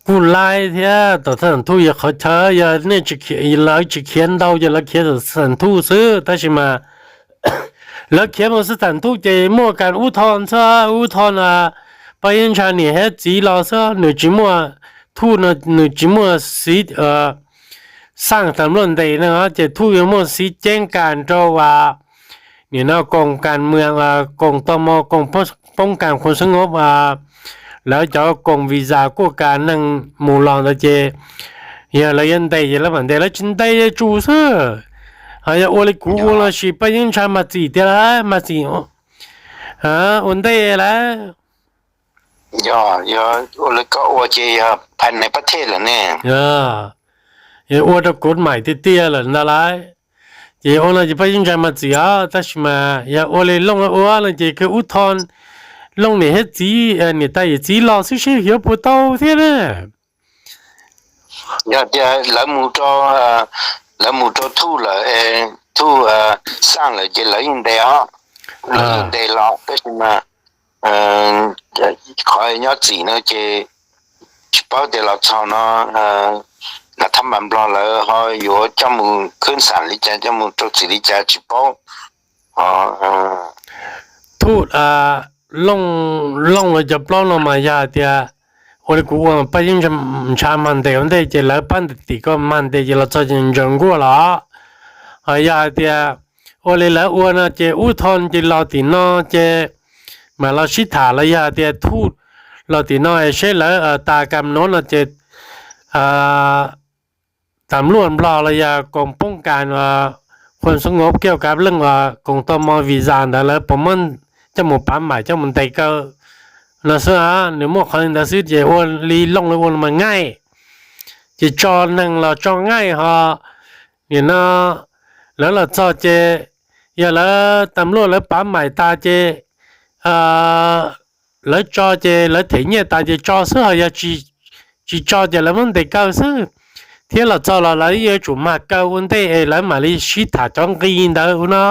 kuj laib thiab, tom xab tham thuj yog qhov chaw yog nej tsis khiav, lawv tsis khiav ntau ces lawv khiav tom xab tham thuj xwb. Tab sis mas lawv khiav mus xab tham thuj ces muaj kas ub tho xwb, ub tho no Paj Yeeb Ntsha niam thiab txiv los xwb, nws tsis muaj, thuj no nws tsis muaj xiv xaj tas luaj ntes no ces thuj yuav muaj xiv ceeb kas rau nim no koom kas mws, koom tau mo, koom poob kas khuam xab ngob, lawv cov koom visa kuaj kas neeg mus los ntawd ces yog lawv yuav ntes ces lawv mam ntes, lawv tsis ntes yuav tsum xwb. Ho yog ua li kuv ua los sis Paj Yeeb Ntsha mas txim tiag lawm, mas txim ua ntej lawm. Yog ua li koj ua ces yog phaj nais pab thej lawm ne. Ua rau kuv maim tiag tiag lawm ntag lauj. Ces ua no ces Paj Yeeb Ntsha mas txim os, tab sis mas yog ua li Looj ua no ces kawg ub tho Looj niam thiab txiv, niam tais yawm txiv los xwb seb yuav puas tau thiab na. Yog tias lawv mus rau, lawv mus rau thuj lawm, thuj xaj lawm ces lawv yeej ntes os, lawv yeej ntes los tab sis mas qhov nyob txim no ces tsis paub tias los txog no nas thab npas Nplog lawv ho yuav coj mus khwb xam li cas, coj mus rau txim li cas tsis paub. Thuj, Looj, Looj lawv cov plaub no mas yog hais tias ua li kuv ua Paj Yeeb Ntsha mag ntes ua ntej ces lawv pab ntes tim ko mag ntes ces los txog ces ntsaws nkuaj los. Ho yog hais tias ua li lawv ua no ces ub tho ces los tim no ces mam los sib tham los yog hais tias thuj los tim no seb lawv tas kam nuav no ces tas luaj Nplog los yog koom poob kas, khuam xab ngob kiaj kav leej uas koom tau mo visa ntawd lawv puas muab coj mus pav maim coj mus ntes kaw no xwb. Nws muaj qhov li ntawd xwb ces ua li Looj lawv ua no mas ngaij, ces tso neeg los tso ngaij ho nim no lawv los txog ces yog lawv tas luaj lawv pav maim tas ces lawv tso ces lawv them nyiaj tas ces tso xwb, ho yog tsis tso ces lawv muab ntes kaw xwb. Thiab los txog los lawv yuav tsum mag kaw ua ntej es lawv mam li sib tham cov nqi ntawd no.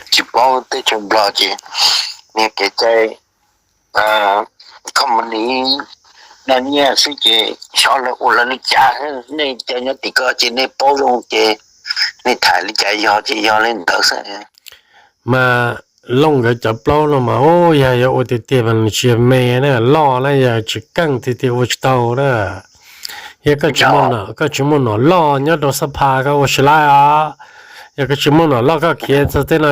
Tsis paub teb chaws Nplog ces niag kev cai company noj nyiaj xwb ces xyov lawv ua lawv li cas, nej cov nyob tim ko ces nej paub zoo ces nej tham li cas yog ces yog li ntawd xwb. Mas Looj nkawd cov plaub no mas yog yuav ua tiag tiag mas nws tsis yog me na, loj na, yog tsis keej tiag tiag ua tsis tau na. Yog koj tsis muaj nom loj nyob rau xab pha koj ua tsis laib os. Yog koj tsis muaj nom loj koj khiav txog tej no,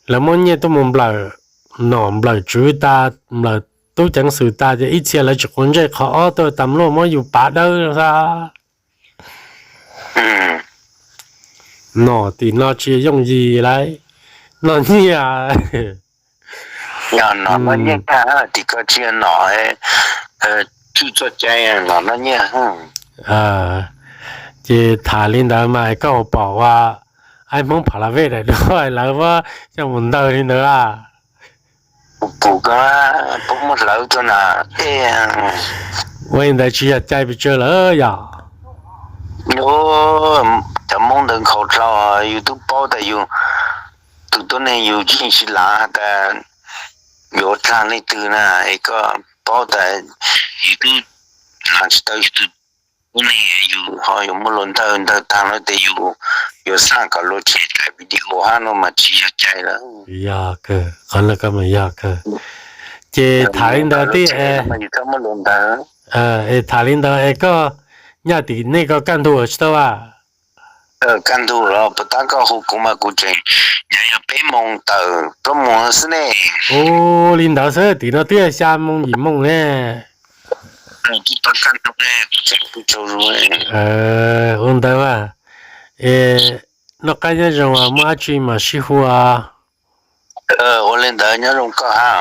lawv muab nyiaj tuaj mus nplawm nom nplawm tswv tas, nplawm tub ceev xwm tas ces ib txhia lawv tsis quav ntsej, qhov ob tuaj tas luaj muab yus pav dawb xwb. Nom tim no tsis yooj yim lauj, noj nyiaj. Yog nom noj nyiaj tag tim ko tsis yog nom tswj txoj cai, nom noj nyiaj. Ces tham li ntawd mas koj puas pom ua aib Hmoob Pha La Vej daim duab lawv muab coj mus ntawg li ntawd a? Pum ko puab muab hlawv tuaj na. Ua li ntawd tsis yog cai pes tsawg lawm yog? Cov Hmoob ntawd nkhaus dlhau, yus twb paub tas yus tus tuab neeg yus yeej tsis lav has tas yuav dlaag leej twg na, es koj paub tas yus twb lav tsis tau yus tus tuab neeg, yus ho yuav muab luag ntawg ntawg tag lawm tes yus yuav xaj kom luag tshem daim video hab no mas tsis yog cai lawm. Yog kawg, qhov no koj mas yog kawg. Ces tham li ntawd tib es tham li ntawd es koj nyaj tim nej ko kaj ntug tsis tau a? Kaj ntug los puas tab koj hu kuv mas kuv tseem, nyob yog peb moos tawm plaub moos xwb ne. Ua li ntawd xwb, tim no twb yog xya moos yim moos ne. Ua ntawd mas, es noj qab nyob zoo, muaj dab tsi mam sib hu. Ua li ntawd nyob zoo koj ha.